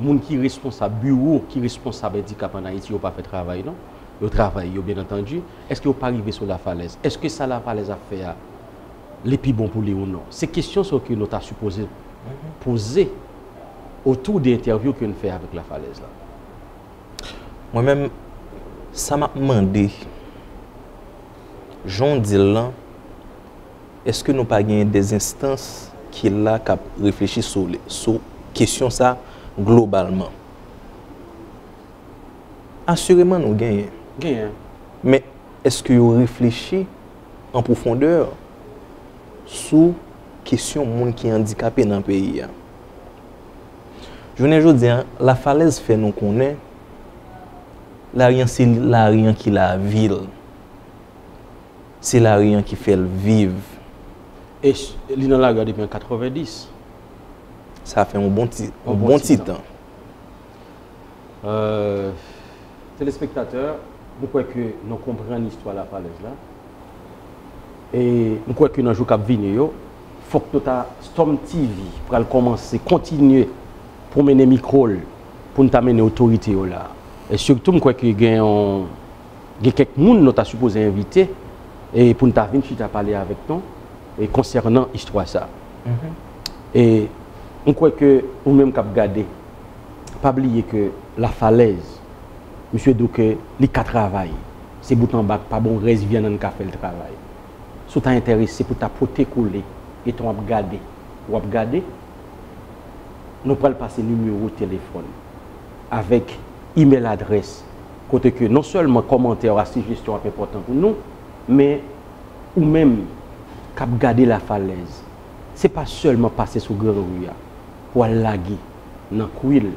moun ki responsab, biwo ki responsab andikap ann Ayiti yo pa fè travay nou? Yo travay, yo byen antandi. Èske yo pa rive sou Lafalèz? Èske sa Lafalèz ap fè a, li pi bon pou li ou non? Se kesyon sa yo ke nou ta sipoze poze otou de entèvyou ke n fè avèk Lafalèz la. Mwen menm, sa m ap mande, jan w di l lan, èske nou pa genyen dè enstans ki la k ap reflechi sou li, sou kesyon sa globalman? Asireman nou genyen. Genyen. Men èske yo reflechi an pwofondè sou kesyon moun ki andikape nan peyi a? Jounen jodi a, Lafalèz fè nou konnen lari an se lari an ki lavi l. Se lari an ki fè l viv. E s- li nan lari a depi an katrevenndis. Sa fè yon bon ti, yon bon ti tan. Euh, telespektatè, m kwè ke nou konprann istwa Lafalèz la. E m kwè ke nan jou k ap vini yo, fòk nou ta, Storm T V pral kòmanse kontinye pwomennen mikwo l pou n ta mennen otorite yo la. E sitou, m kwè ke gen yon, gen kèk moun nou ta sipoze envite e pou n ta vin chita pale avèk nou e konsènan istwa sa. E m kwè ke ou menm k ap gade, pa bliye ke Lafalèz, misye di w ke li ka travay. Se bout anba k pa bon rès vyann an ka fè l travay. Si w ta enterese pou ta pote kole, etan w ap gade, w ap gade, nou pral pase nimewo telefòn avèk imèl adrès, kote ke non sèlman kòmantè a, sijesyon ap enpòtan pou nou, men ou menm k ap gade Lafalèz, se pa sèlman pase sou gran ri a pou al lage nan kwi l,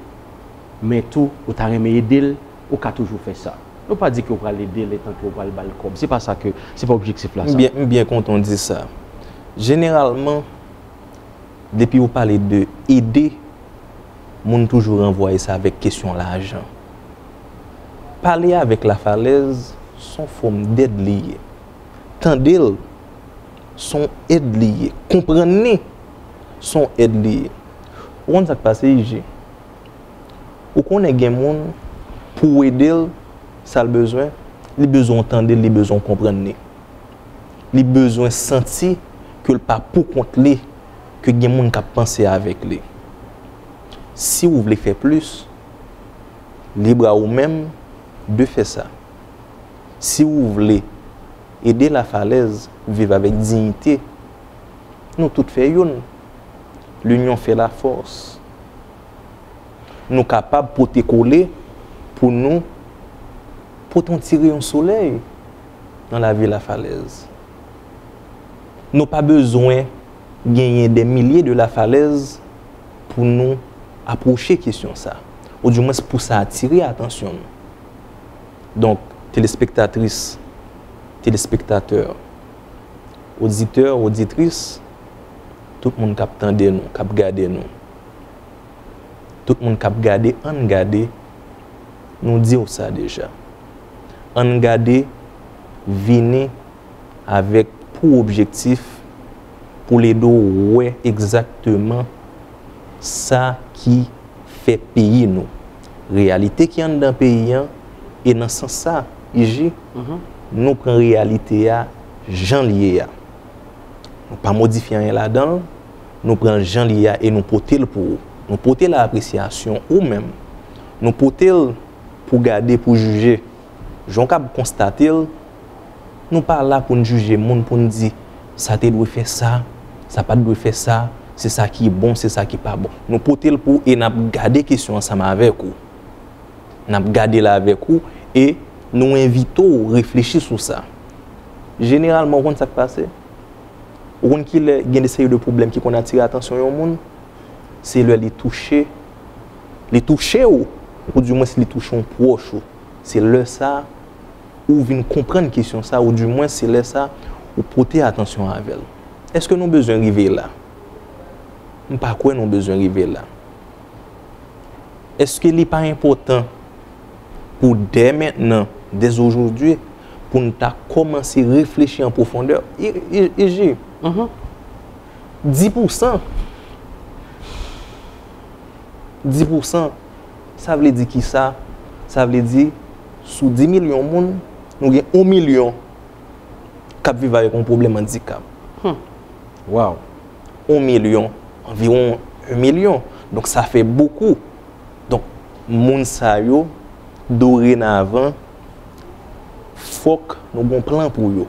men tou ou ta renmen ede l, ou ka toujou fè sa. Nou pa di ke w pral ede l etan ke w pral ba l kòb. Se pa sa ke, se pa objektif la sa. M byen, m byen kontan w di sa. Jeneralman, depi w pale de ede, moun toujou ranvwaye sa avèk kesyon lajan. Pale avèk Lafalèz, s on fòm dèd li ye. Tande l, s on èd li ye. Konprann li, s on èd li ye. Ou konn sa k pase, Iji? Ou konnen gen moun, pou w ede l, sa l bezwen, li bezwen w tande l, li bezwen w konprann li. Li bezwen santi ke l pa poukont li, ke gen moun k ap panse avèk li. Si w vle fè plis, lib a ou menm de fè sa. Si w vle ede Lafalèz viv avèk diyite, nou tout fè youn. L'union fait la force. Nou kapab pote kole pou nou pote yon ti reyon solèy nan lavi Lafalèz. Nou pa bezwen genyen dè milye de Lafalèz pou nou apwoche kesyon sa, oudimwens pou sa atire atansyon nou. Donk, telespektatris, telespektatè, oditè, oditris, tout moun k ap tande nou, k ap gade nou, tout moun k ap gade, ann gade, nou di w sa deja. Ann gade vini avèk pou objektif pou l ede w wè egzakteman sa ki fè peyi nou, reyalite ki anndan peyi an, e nan sans sa, I J, nou pran reyalite a jan l ye a. Nou pa modifye anyen ladan l, nou pran l jan l ye a e nou pote l pou ou. Nou pote l a apresyasyon ou menm. Nou pote l pou gade, pou jije. Jan w kab konstate l, nou pa la pou n jije moun, pou n di, sa te dwe fè sa, sa pa t dwe fè sa, se sa ki bon, se sa ki pa bon. Nou pote l pou ou e n ap gade kesyon ansanm avèk ou. N ap gade l avèk ou e nou envite w reflechi sou sa. Jeneralman, ou konn sa k pase? Ou konn kilè gen de seri de pwoblèm ki konn atire atansyon yon moun? Se lè li touche, li touche w, oudimwens li touche yon pwòch ou. Se lè sa a, ou vin konprann kesyon sa a, oudimwens se lè sa a, ou pote atansyon avè l. Èske nou bezwen rive la? M pa kwè nou bezwen rive la. Èske li pa enpòtan pou dè mentnan, dès aujourd'hui, pou n ta kòmanse reflechi an pwofondè? I, I, I J, dis pou san, dis pou san, sa vle di kisa? Sa vle di, sou dis milyon moun, nou gen yon milyon k ap viv avèk yon pwoblèm andikap. Waw! Yon milyon, anviwon yon milyon. Donk, sa fè bokou. Donk, moun sa yo, dorenavan, fòk nou gen yon plan pou yo.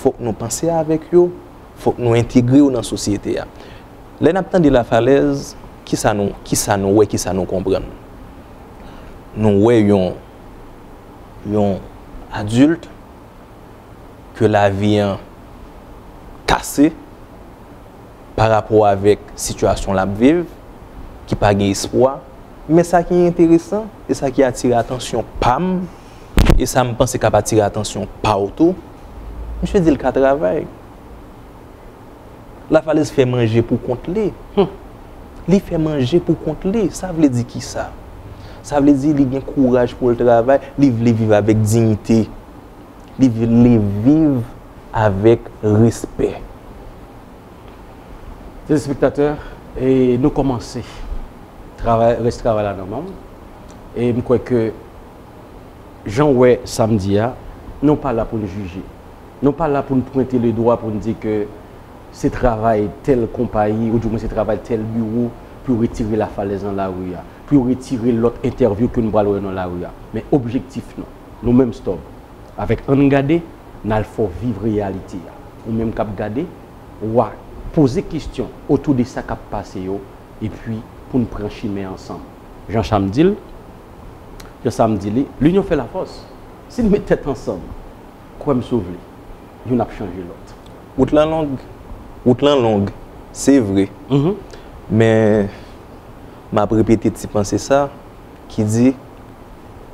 Fòk nou panse avèk yo, fòk nou entegre yo nan sosyete a. Lè n ap tande Lafalèz, kisa nou, kisa nou wè, kisa nou konprann? Nou wè yon, yon adilt ke lavi an kase pa rapò avèk sitiyasyon l ap viv, ki pa gen espwa. Men sa ki enteresan, e sa ki atire atansyon pa m, e sa m panse k ap atire atansyon pa w tou, misye di l ka travay. Lafalèz fè manje pou kont li. Li fè manje pou kont li. Sa vle di kisa? Sa vle di li gen kouraj pou l travay, li vle viv avèk diyite. Li vle viv avèk respè. Telespektatè, e nou kòmanse travay, rès travay la nan men w. E m kwè ke, jan w wè sa m di a, nou pa la pou n jije. Nou pa la pou n pwente ledwa, pou n di ke se travay tèl konpayi, oudimwen se travay tèl biwo, pou yo retire Lafalèz nan lari a, pou yo retire lòt entèvyou ke nou pral wè nan lari a. Men objektif nou, nou menm Stòb, avèk Ann Gade, n al fè w viv reyalite a. Ou menm k ap gade, w a poze kesyon otou de sa k ap pase yo, epi pou n pran chimen ansanm. Jan Sam di l, jan Sam di li, l'union fait la force. Si n met tèt ansanm, kwè m si w vle, youn ap chanje lòt. Wout lan long, wout lan long, se vre. Men, m ap repete ti panse sa ki di,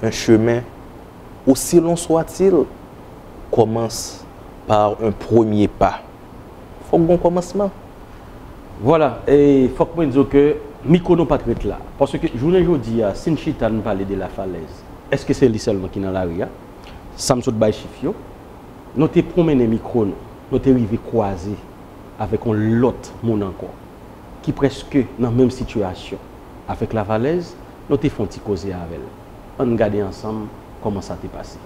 un chemin, aussi long soit-il, commence par un premier pas. Fòk gon kòmansman. Vwala, e fòk mwen di w ke mikwo nou pa t ret la. Paske jounen jodi a, si n chita n pale de Lafalèz, èske se li sèlman ki nan lari a? Sa m sot bay chif yo, nou te pwonmennen mikwo nou, nou te rive kwaze avèk yon lòt moun ankò, ki prèske nan menm sitiyasyon avèk Lafalèz, nou te fè yon ti koze avè l. Ann gade ansanm kòman sa te pase.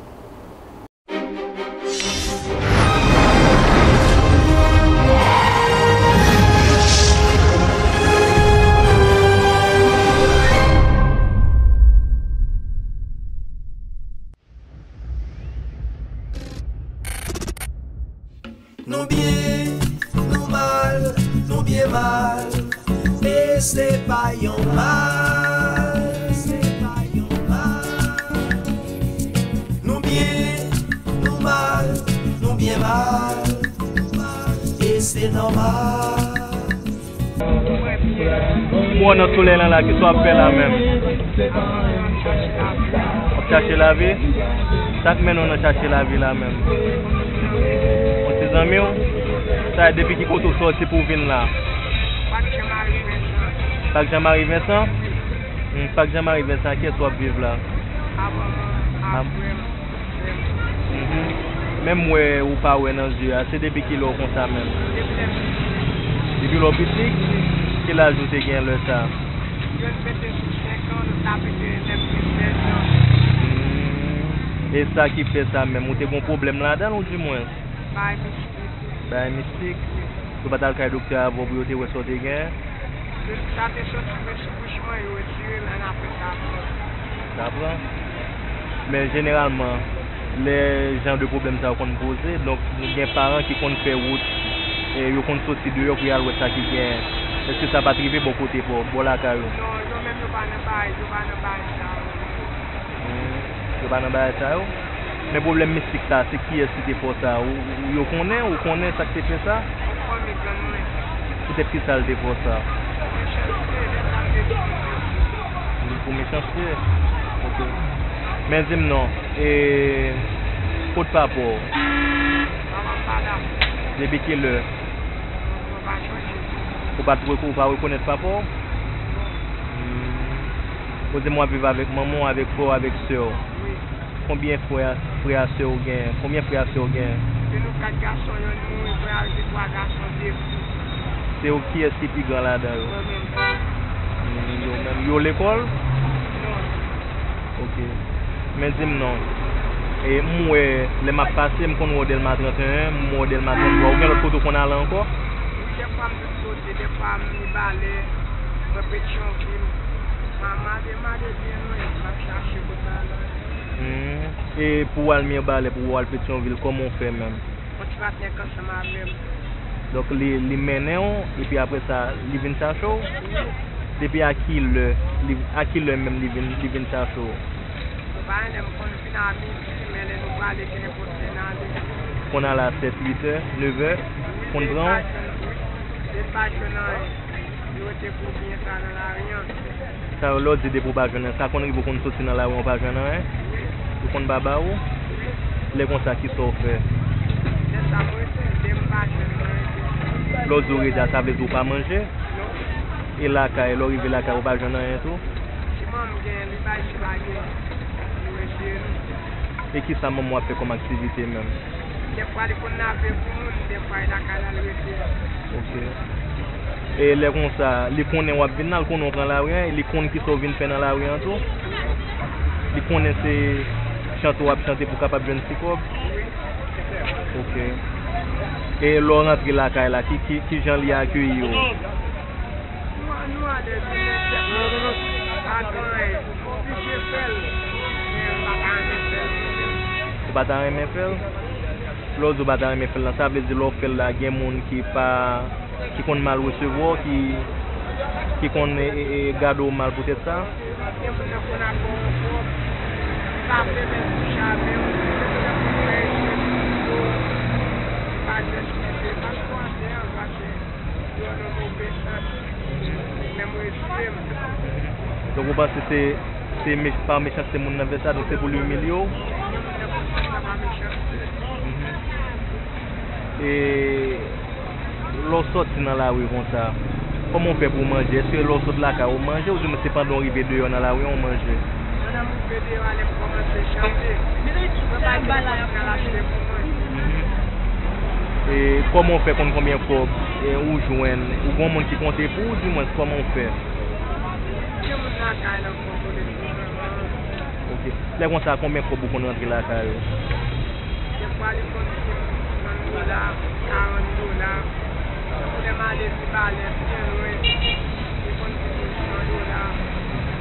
Nou byen, nou mal, nou byen mal, e se pa yon mal, se pa yon mal. Nou byen, nou mal, nou byen mal, e se nòmal. Bon, nan solèy lan la, kisa w ap fè la menm? W ap chache lavi? Sa k mennen w nan chache lavi la menm? Yon ti zanmi w? Sa depi ki kote w sòti pou w vin la? Pak Jan Mari Vensan. Pak Jan Mari Vensan? Hmm, Pak Jan Mari Vensan, a kiyès w ap viv la? A mwen menm. A mwen menm. Mhm. Menm wè ou pa wè nan zye a, se depi kilè w konsa menm? Depi lè m piti. Depi lè w piti? Ki laj ou te gen lè sa? Youn pete sou senk an, lòt la pete lè m gen sèz an. Hmm. E sa ki fè sa menm, ou te gen pwoblèm ladan l oudimwens? Bay mistik. Bay mistik? Yo pa t al kay doktè avè w pou yo te wè sa w te gen? Sa te soti men sou bouch mwen, yo retire l, ann apre sa pran. Sa pran? Men jeneralman, lè jan de pwoblèm sa yo konn poze, donk, gen paran ki konn fè wout, e yo konn soti deyò pou y al wè sa ki genyen. Èske sa pa t rive bò kote pa w, bò lakay ou? Non, yo menm yo pa nan bay, yo pa nan bay sa yo. Hmm, yo pa nan bagay sa yo. Men pwoblèm mistik sa, se kiyès ki te fè w sa? Ou, ou, yo konnen, ou konnen sa k te fè sa? Yon fanmi grann mwen. Poutèt ki sa l te fè w sa? Mechanste, lè sa m te di mechanste. Li pou mechanste? Ok. Men di m non, e, kot papa w? Papa m pa la. Depi kilè? Mwen pa sonje. Ou pa t reko-, ou pa rekonèt papa w? Hmm. Ou di m w ap viv avèk manman w, avèk frè w, avèk sè w. Wi. Konbyen frè, frè a sè w genyen? Konbyen frè a sè w genyen? Se nou kat gason, yonn mouri, frè a rete twa gason, de fi. Se ou, kiyès ki pi gran ladan yo? Mwen menm. Hmm, yo menm. Yo lekòl? Non. Ok. Men di m non. E m wè, lè m ap pase, m konn wè w Dèlma trannteyen, m wè w Dèlma tranntwa. Ou gen lòt kote w konn ale ankò? Wi, dèfwa m tout kote, dèfwa m Mibalè, mwen Petyonvil. M a male, male byen lwen, m ap chache kote m ale. Hmm. E pou w al Mibalè, pou w al Petyonvil, kòman w fè menm? Yon ti patnè k ansanm avè m. Donk, li, li mennen w, epi apre sa, li vin chache w? Wi. Depi a ki lè, li, a ki lè menm li vin, li vin chache w? Ou pa wè, lè m konn vin a midi, men lè nou prale, gen nenpòt lè n ale. Konn ale a sèt, uit è, nèf è, konn pran w? Wi, depi pa jwenn anyen. Yo rete pou byen sa nan lari an. Sa yo, lè w di depi w pa jwenn anyen, sa konn rive w konn soti nan lari an, w pa jwenn anyen? Wi. Yo konn pa ba ou? Wi. Lè konsa, kisa w fè? Lè sa m rete, lè m pa jwenn anyen. Lè w di w rete a, sa vle di w pa manje? Non. E lakay, lè w rive lakay, ou pa jwenn anyen tou? Ti manman m genyen, li bay, ti pa genyen. Nou eseye nou. E kisa manman w ap fè kòm aktivite menm? Dèfwa li konn lave pou moun, dèfwa e lakay la l rete. Ok. E lè konsa, li konnen w ap vin la, li konnen w pran lari an, e li konn kisa w vin fè nan lari an tou? Li konnen se chante w ap chante pou w kapab jwenn ti kòb? Wi. Ok. E lè w rantre lakay la, ki, ki, kijan li akeyi w? Nou, nou alèz, nou fè pa gen anyen. Oblije fè l, men m pa ta renmen fè l mwen menm. Ou pa ta renmen fè l? Lè w di w pa ta renmen fè l lan, sa vle di lè w fè l la, gen moun ki pa, ki konn mal resevwa w, ki, ki konn, e, e, e, gade w mal poutèt sa? Gen moun nan konn ap ba w yon kòb, li pa vle menm touche avè w, gen moun nan konn fè eksprè pou yo pa di w eskize, paske w atè an, paske yo nan move sans, men mwen eseye m. Donk, ou panse se, se mech-, pa mechanste moun nan fè sa, donk se pou l imilye w? Gen moun nan konn fè sa pa mechanste. Mhm. E lè w sòti nan lari konsa, kòman w fè pou w manje? Èske lè w sot lakay ou manje, oubyen se pandan w rive deyò nan lari an w manje? Pandan m rive deyò a, lè m kòmanse chante, mwen pa gen kòb nan lachte pou mwen. Mhm. E kòman w fè konn konbyen kòb, e, ou jwenn? Ou gon moun ki konte pou ou, dimwens, kòman w fè? Gen moun lakay lan k kontwole m. Ok. Lè konsa, konbyen kòb ou konn rantre lakay ou? Dèfwa, li konn vin san dola, karant dola. Tankou lè m ale Mibalè, byen lwen, li konn vin san dola.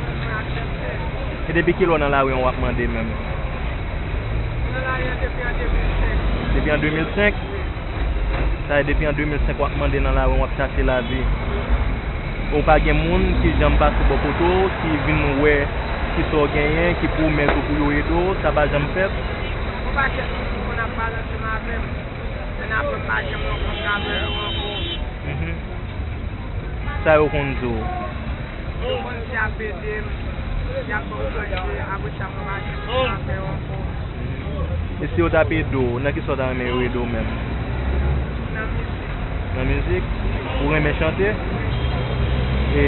Mwen aksepte. E depi kilè w nan lari an w ap mande menm? Mwen nan lari an depi an de mil senk. Depi an de mil senk? Wi. Sa vle di depi an de mil senk w ap mande nan lari an, w ap chache lavi. Ou pa gen moun ki janm pase bò kote w, ki vin wè kisa w genyen, ki pwomèt ou pou yo ede w, sa pa janm fèt? Yon pakèt moun ki konn ap pale ansanm avè m, men apre m pa janm rankontre avè yo ankò. Mhm. Sa yo konn di w? Yo konn di y ap ede m, y ap ban m manje, apre sa mwen pa janm wè yo ankò. E si yo t ap ede w, nan kisa w ta renmen yo ede w menm? Nan mizik. Nan mizik? Ou renmen chante? E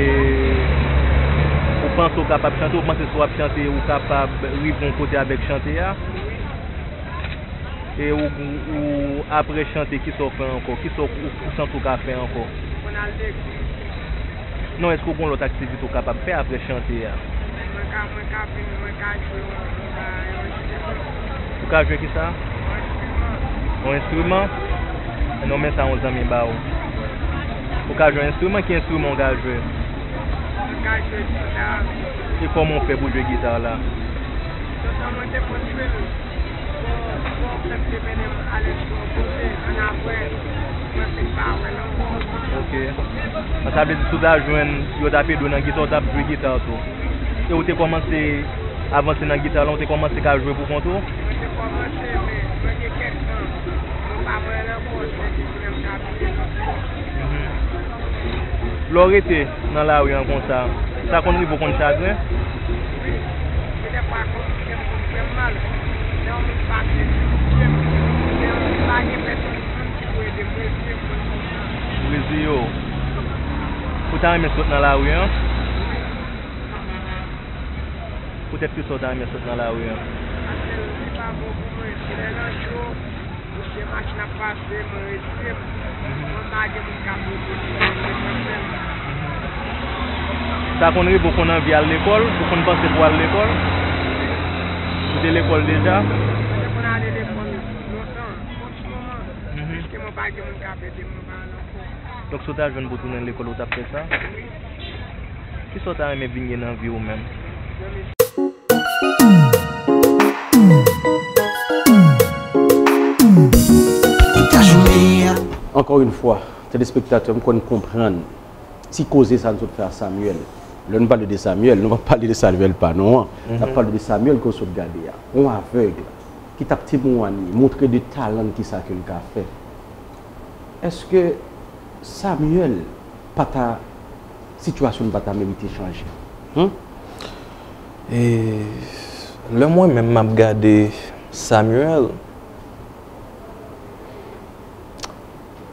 ou panse w kapab chante? Ou panse si w ap chante, ou kapab rive yon kote avèk chante a? Wi. E ou, ou, apre chante, kisa w fè ankò? Kisa w, ou, ou santi w ka fè ankò? Mwen al legliz. Non, èske w gen lòt aktivite w kapab fè apre chante a? Mwen ka, mwen ka vin, mwen ka jwe yon, yon bagay, yon enstriman. Ou ka jwe kisa? Yon enstriman. Yon enstriman? Non, men sa yon zanmi ba ou. Ou ka jwe yon enstriman? Ki enstriman w ka jwe? Mwen ka jwe gita. E kòman w fè pou jwe gita la? Lontan mwen te konn jwe l. Ok. Sa vle di si w ta jwenn, yo t ap ede w nan gita, w t ap jwe gita tou. E ou te kòmanse avanse nan gita la, ou te kòmanse ka jwe pou kont ou? Mwen te kòmanse, men mwen gen kèk tan, mwen pa pral ankò, se li menm k ap jwe. Lè w rete nan lari an konsa, sa konn rive w konn chagren? Wi, gen dèfwa konn fè m, konn fè m mal. Lè yon moun pa byen edike m, lè yon pa gen pèsonn moun ki pou ede m, reziye m konn konsa. Reziye w. Ou ta renmen sot nan lari an? Poutèt kisa w ta renmen sot nan lari an? Paske li pa bon pou mwen. Lè nan cho, misye machin ap pase, mwen retire m. Mwen pa gen moun k ap ede m, mwen se mwen menm. Sa konn rive w konn anvi al lekòl? Ou konn panse pou w al lekòl? Ou te lekòl deja? Mwen te konn ale lekòl lontan, an ti moman. Piske mwen pa gen moun k ap ede m, mwen pa al ankò. Donk, si w ta jwenn pou w tounen lekòl, ou t ap fè sa? Wi. Kisa w ta renmen vin gen nan vi w menm? Ankò yon fwa, telespektatè, m kwè n konprann ti koze sa n sot fè a Samuel. Lè n pale de Samuel, nou p ap pale de Samuel pa non an. N ap pale de Samuel ke w sot gade a. Yon avèg ki t ap temwanye, montre de talan l, kisa ke l ka fè. Èske Samuel pa ta, sitiyasyon l pa ta merite chanje? Hmm? E lè mwen menm m ap gade Samuel,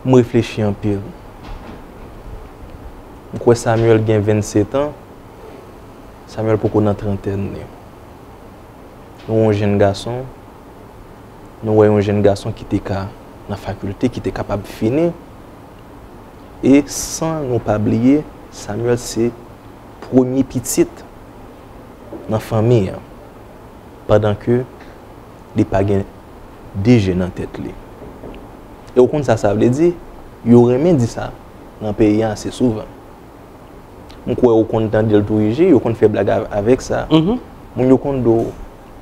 m reflechi anpil. M kwè Samuel gen vennsetan, Samuel poko nan trantèn li. Nou wè yon jenn gason, nou wè yon jenn gason ki te ka nan fakilte, ki te kapab fini. E san nou pa bliye, Samuel se premye pitit nan fanmi an, pandan ke li pa gen de je nan tèt li. E ou konn sa sa vle di? Yo renmen di sa nan peyi an ase souvan. M kwè ou konn tande l tou, Iji, yo konn fè blag av-, avèk sa. Moun yo konn di w,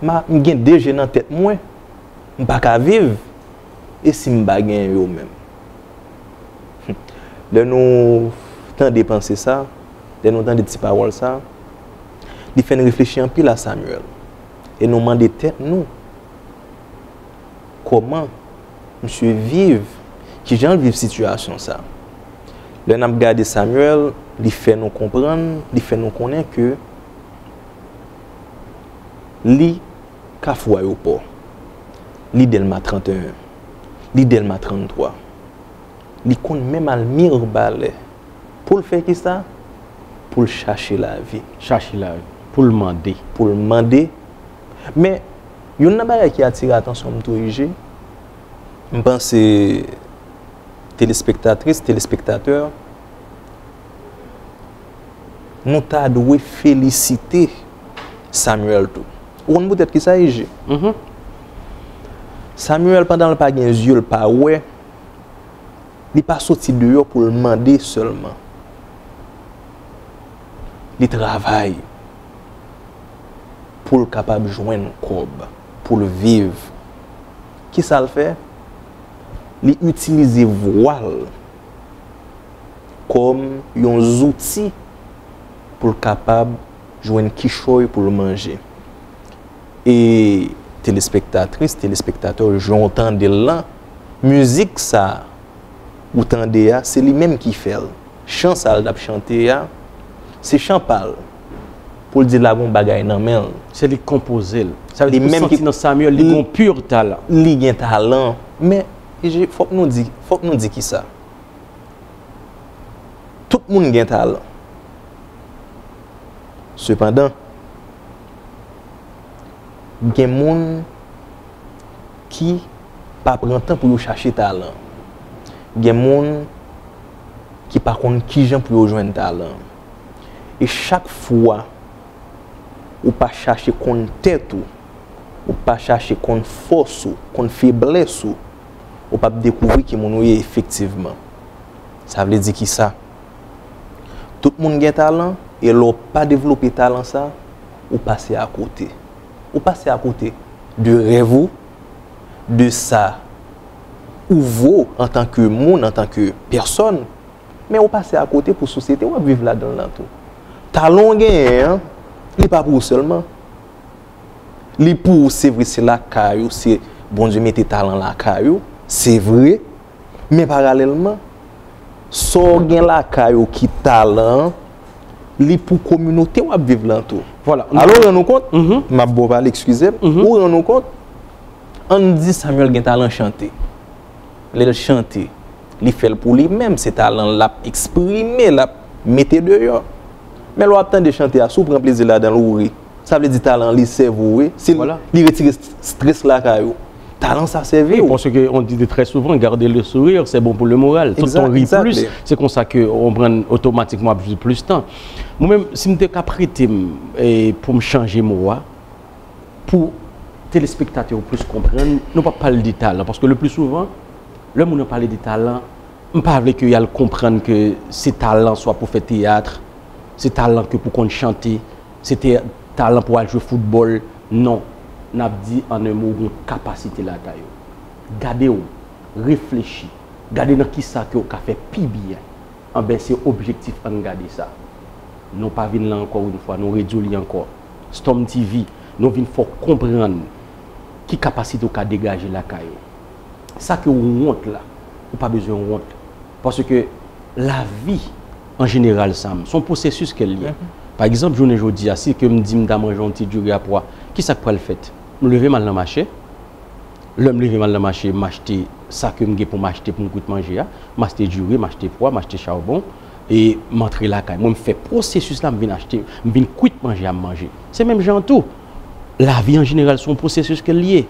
"Ma, m gen de je nan tèt mwen, m pa ka viv, e si m pa gen yo menm?" Lè nou tande panse sa, lè nou tande ti pawòl sa, li fè n reflechi anpil a Samuel. E nou mande tèt nou, kòman misye viv, kijan l viv sitiyasyon sa. Lè n ap gade Samuel, li fè nou konprann, li fè nou konnen ke li Kafou Ayewopò, li Dèlma trannteyen, li Dèlma tranntwa, li konn menm al Mibalè. Pou l fè kisa? Pou l chache lavi. Chache lavi. Pou l mande. Pou l mande. Men, youn nan bagay ki atire atansyon m tou, Iji, m panse telespektatris, telespektatè, nou ta dwe felisite Samuel tou. Ou konn poutèt kisa, Iji? Samuel, pandan l pa gen zye, l pa wè, li pa soti deyò pou l mande sèlman. Li travay pou l kapab jwenn kòb, pou l viv. Kisa l fè? Li itilize vwa l kòm yon zouti pou l kapab jwenn kichòy pou l manje. E telespektatris, telespektatè, jan w tande l lan, mizik sa ou tande a, se li menm ki fè l. Chan sa l t ap chante a, se chan pa l. Pou l di l lage yon bagay nan men l. Se li k konpoze l. Sa vle di ou santi nan Samuel, li gen yon pur talan. Li gen talan. Men, Iji, fòk nou di, fòk nou di kisa. Tout moun gen talan. Sepandan, gen moun ki pa pran tan pou yo chache talan. Gen moun ki pa konn kijan pou yo jwenn talan. E chak fwa ou pa chache konn tèt ou, ou pa chache konn fòs ou, konn feblès ou, ou p ap dekouvri ki moun ou ye efektivman. Sa vle di ki sa? Tout moun gen talan, e lè w pa devlope talan sa, ou pase akote. Ou pase akote de rèv ou, de sa ou vo antanke moun, antanke pèsòn, men ou pase akote pou sosyete w ap viv ladan l lan tou. Talan w genyen an, li pa pou ou sèlman. Li pou ou, se vre, se lakay ou, se Bondye mete talan lakay ou, se vre. Men paralèlman, sa w gen lakay ou ki talan an, li pou kominote w ap viv lan tou. Vwala. Alò, ou rann ou kont, m ap ba w pale, eskize m, ou rann ou kont, ann di Samuel gen talan chante. Lè l chante, li fè l pou li menm, se talan l l ap eksprime, l ap mete deyò. Men lè w ap tande chante a, si w pran plezi ladan l, ou ri. Sa vle di talan li sèvi w, wi. Si li retire strès lakay ou, talan sa sèvi w. Paske on di très souvent, garder le sourire, c'est bon pour le moral. Tout ton ri plus, c'est comme ça que on prend automatiquement plus, plus temps. Mwen menm, si m te ka prete m, e, pou m chanje mo a, pou telespektatè yo plis konprann, nou p ap pale de talan. Paske le plus souvent, lè moun nan pale de talan, m pa vle ke y al konprann ke se talan swa pou fè teyat, se talan ke pou konn chante, se te, talan pou al jwe foutbòl. Non, n ap di an en mo ou gen kapasite lakay ou. Gade w, reflechi, gade nan kisa ke w ka fè pi byen. Anben, se objektif Ann Gade sa. Nou pa vin la ankò yon fwa, nou redi w li ankò. Storm T V, nou vin fè w konprann ki kapasite w ka degaje lakay ou. Sa ke w wont la, ou pa bezwen wont. Paske lavi, an jeneral, Sam, se yon pwosesis ke l ye. Pa egzanp, jounen jodi a, si ke m di m ta manje yon ti diri a pwa, kisa k pral fèt? M leve m al nan mache. Lè m leve m al nan mache, m achte sa ke m gen pou m achte pou m kwit manje a. M achte diri, m achte pwa, m achte chawbon, e m antre lakay mwen, m fè pwosesis la, m vin achte, m vin kwit manje a, m manje. Se menm jan tou. Lavi an jeneral se yon pwosesis ke l ye.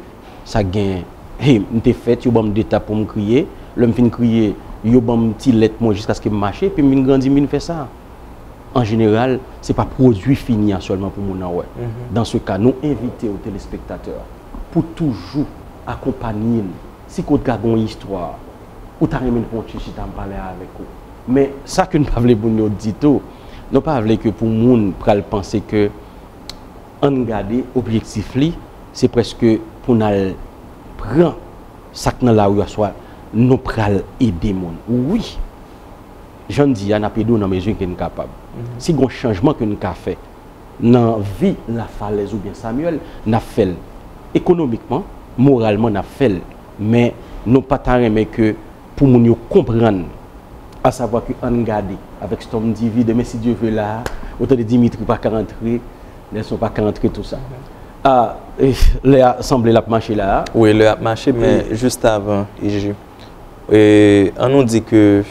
Sa gen, hey, m te fèt, yo ban m de tap pou m kriye. Lè m fin kriye, yo ban m ti lèt mwen jiskaske m mache, epi m vin grandi, m vin fè sa. An jeneral, se pa pwodui fini a sèlman pou moun nan wè. Dans ce cas, nou envite w, telespektatè, pou toujou akonpanye n. Si ke w ta gen yon istwa, ou ta renmen n pran yon ti chita, m pale avèk ou. Men, sa ke n pa vle moun yo di tou, nou pa vle ke pou moun pral panse ke Ann Gade, objektif li, se prèske pou n al pran sa k nan lari a, swa nou pral ede moun. Wi, jan n di a, n ap ede w nan mezi ke n kapab. Si gen yon chanjman ke n ka fè nan vi Lafalèz oubyen Samuel, n ap fè l. Ekonomikman, moralman, n ap fè l. Men nou pa ta renmen ke pou moun yo konprann, asavwa ke Ann Gade avèk Storm T V, demen, si Dye vle, la a, ou tande Dimitri pa ka antre, Nelson pa ka antre, tou sa. A, e, lè a sanble l ap mache la a. Wi, lè ap mache, men jis avan, Iji, e, ann nou di ke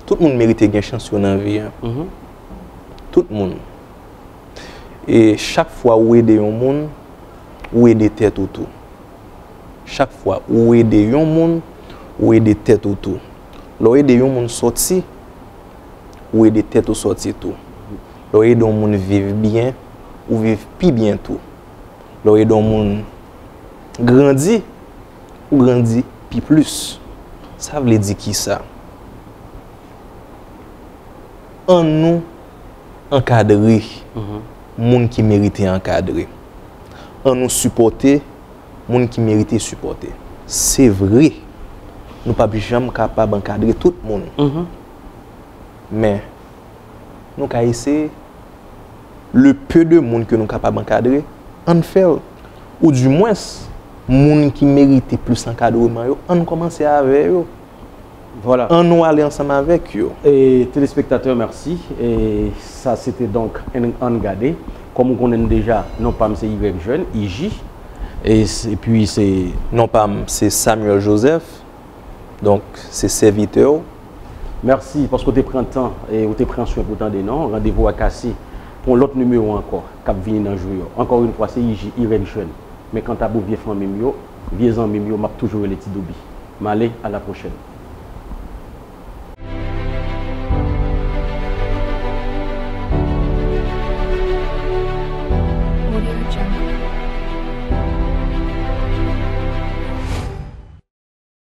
tout moun merite gen chans yo nan vi a. Tout moun. E chak fwa ou ede yon moun, ou ede tèt ou tou. Chak fwa ou ede yon moun, ou ede tèt ou tou. Lè w ede yon moun sòti, ou ede tèt ou sòti tou. Lè w ede yon moun viv byen, ou viv pi byen tou. Lè w ede yon moun grandi, ou grandi pi plis. Sa vle di kisa? Ann nou ankadre moun ki merite ankadre. Ann nou sipòte moun ki merite sipòte. Se vre, nou p ap janm kapab ankadre tout moun. Men, nou ka eseye. Le peu de moun ke nou kapab ankadre, ann fè l. Oudimwens, moun ki merite plis ankadreman yo, ann kòmanse avè yo. Vwala. Ann nou ale ansanm avèk yo. E, telespektatè, mèsi. E sa se te donk Ann, Ann Gade. Kòm ou konnen l deja, non pa m se Y Jeune, I J. E s-, epi se... Non pa m se Samuel Joseph. Donk, se sèvitè w. Mèsi paske w te pran tan e w te pran swen pou w tande nou. Randevou a kase pou yon lòt nimewo ankò k ap vini nan jou yo. Ankò yon fwa, se I J, Y Jeune. Men kanta pou vye fanmi m yo, Vye zanmi m yo, m ap toujou rele Ti Douby. M ale, à la prochaine.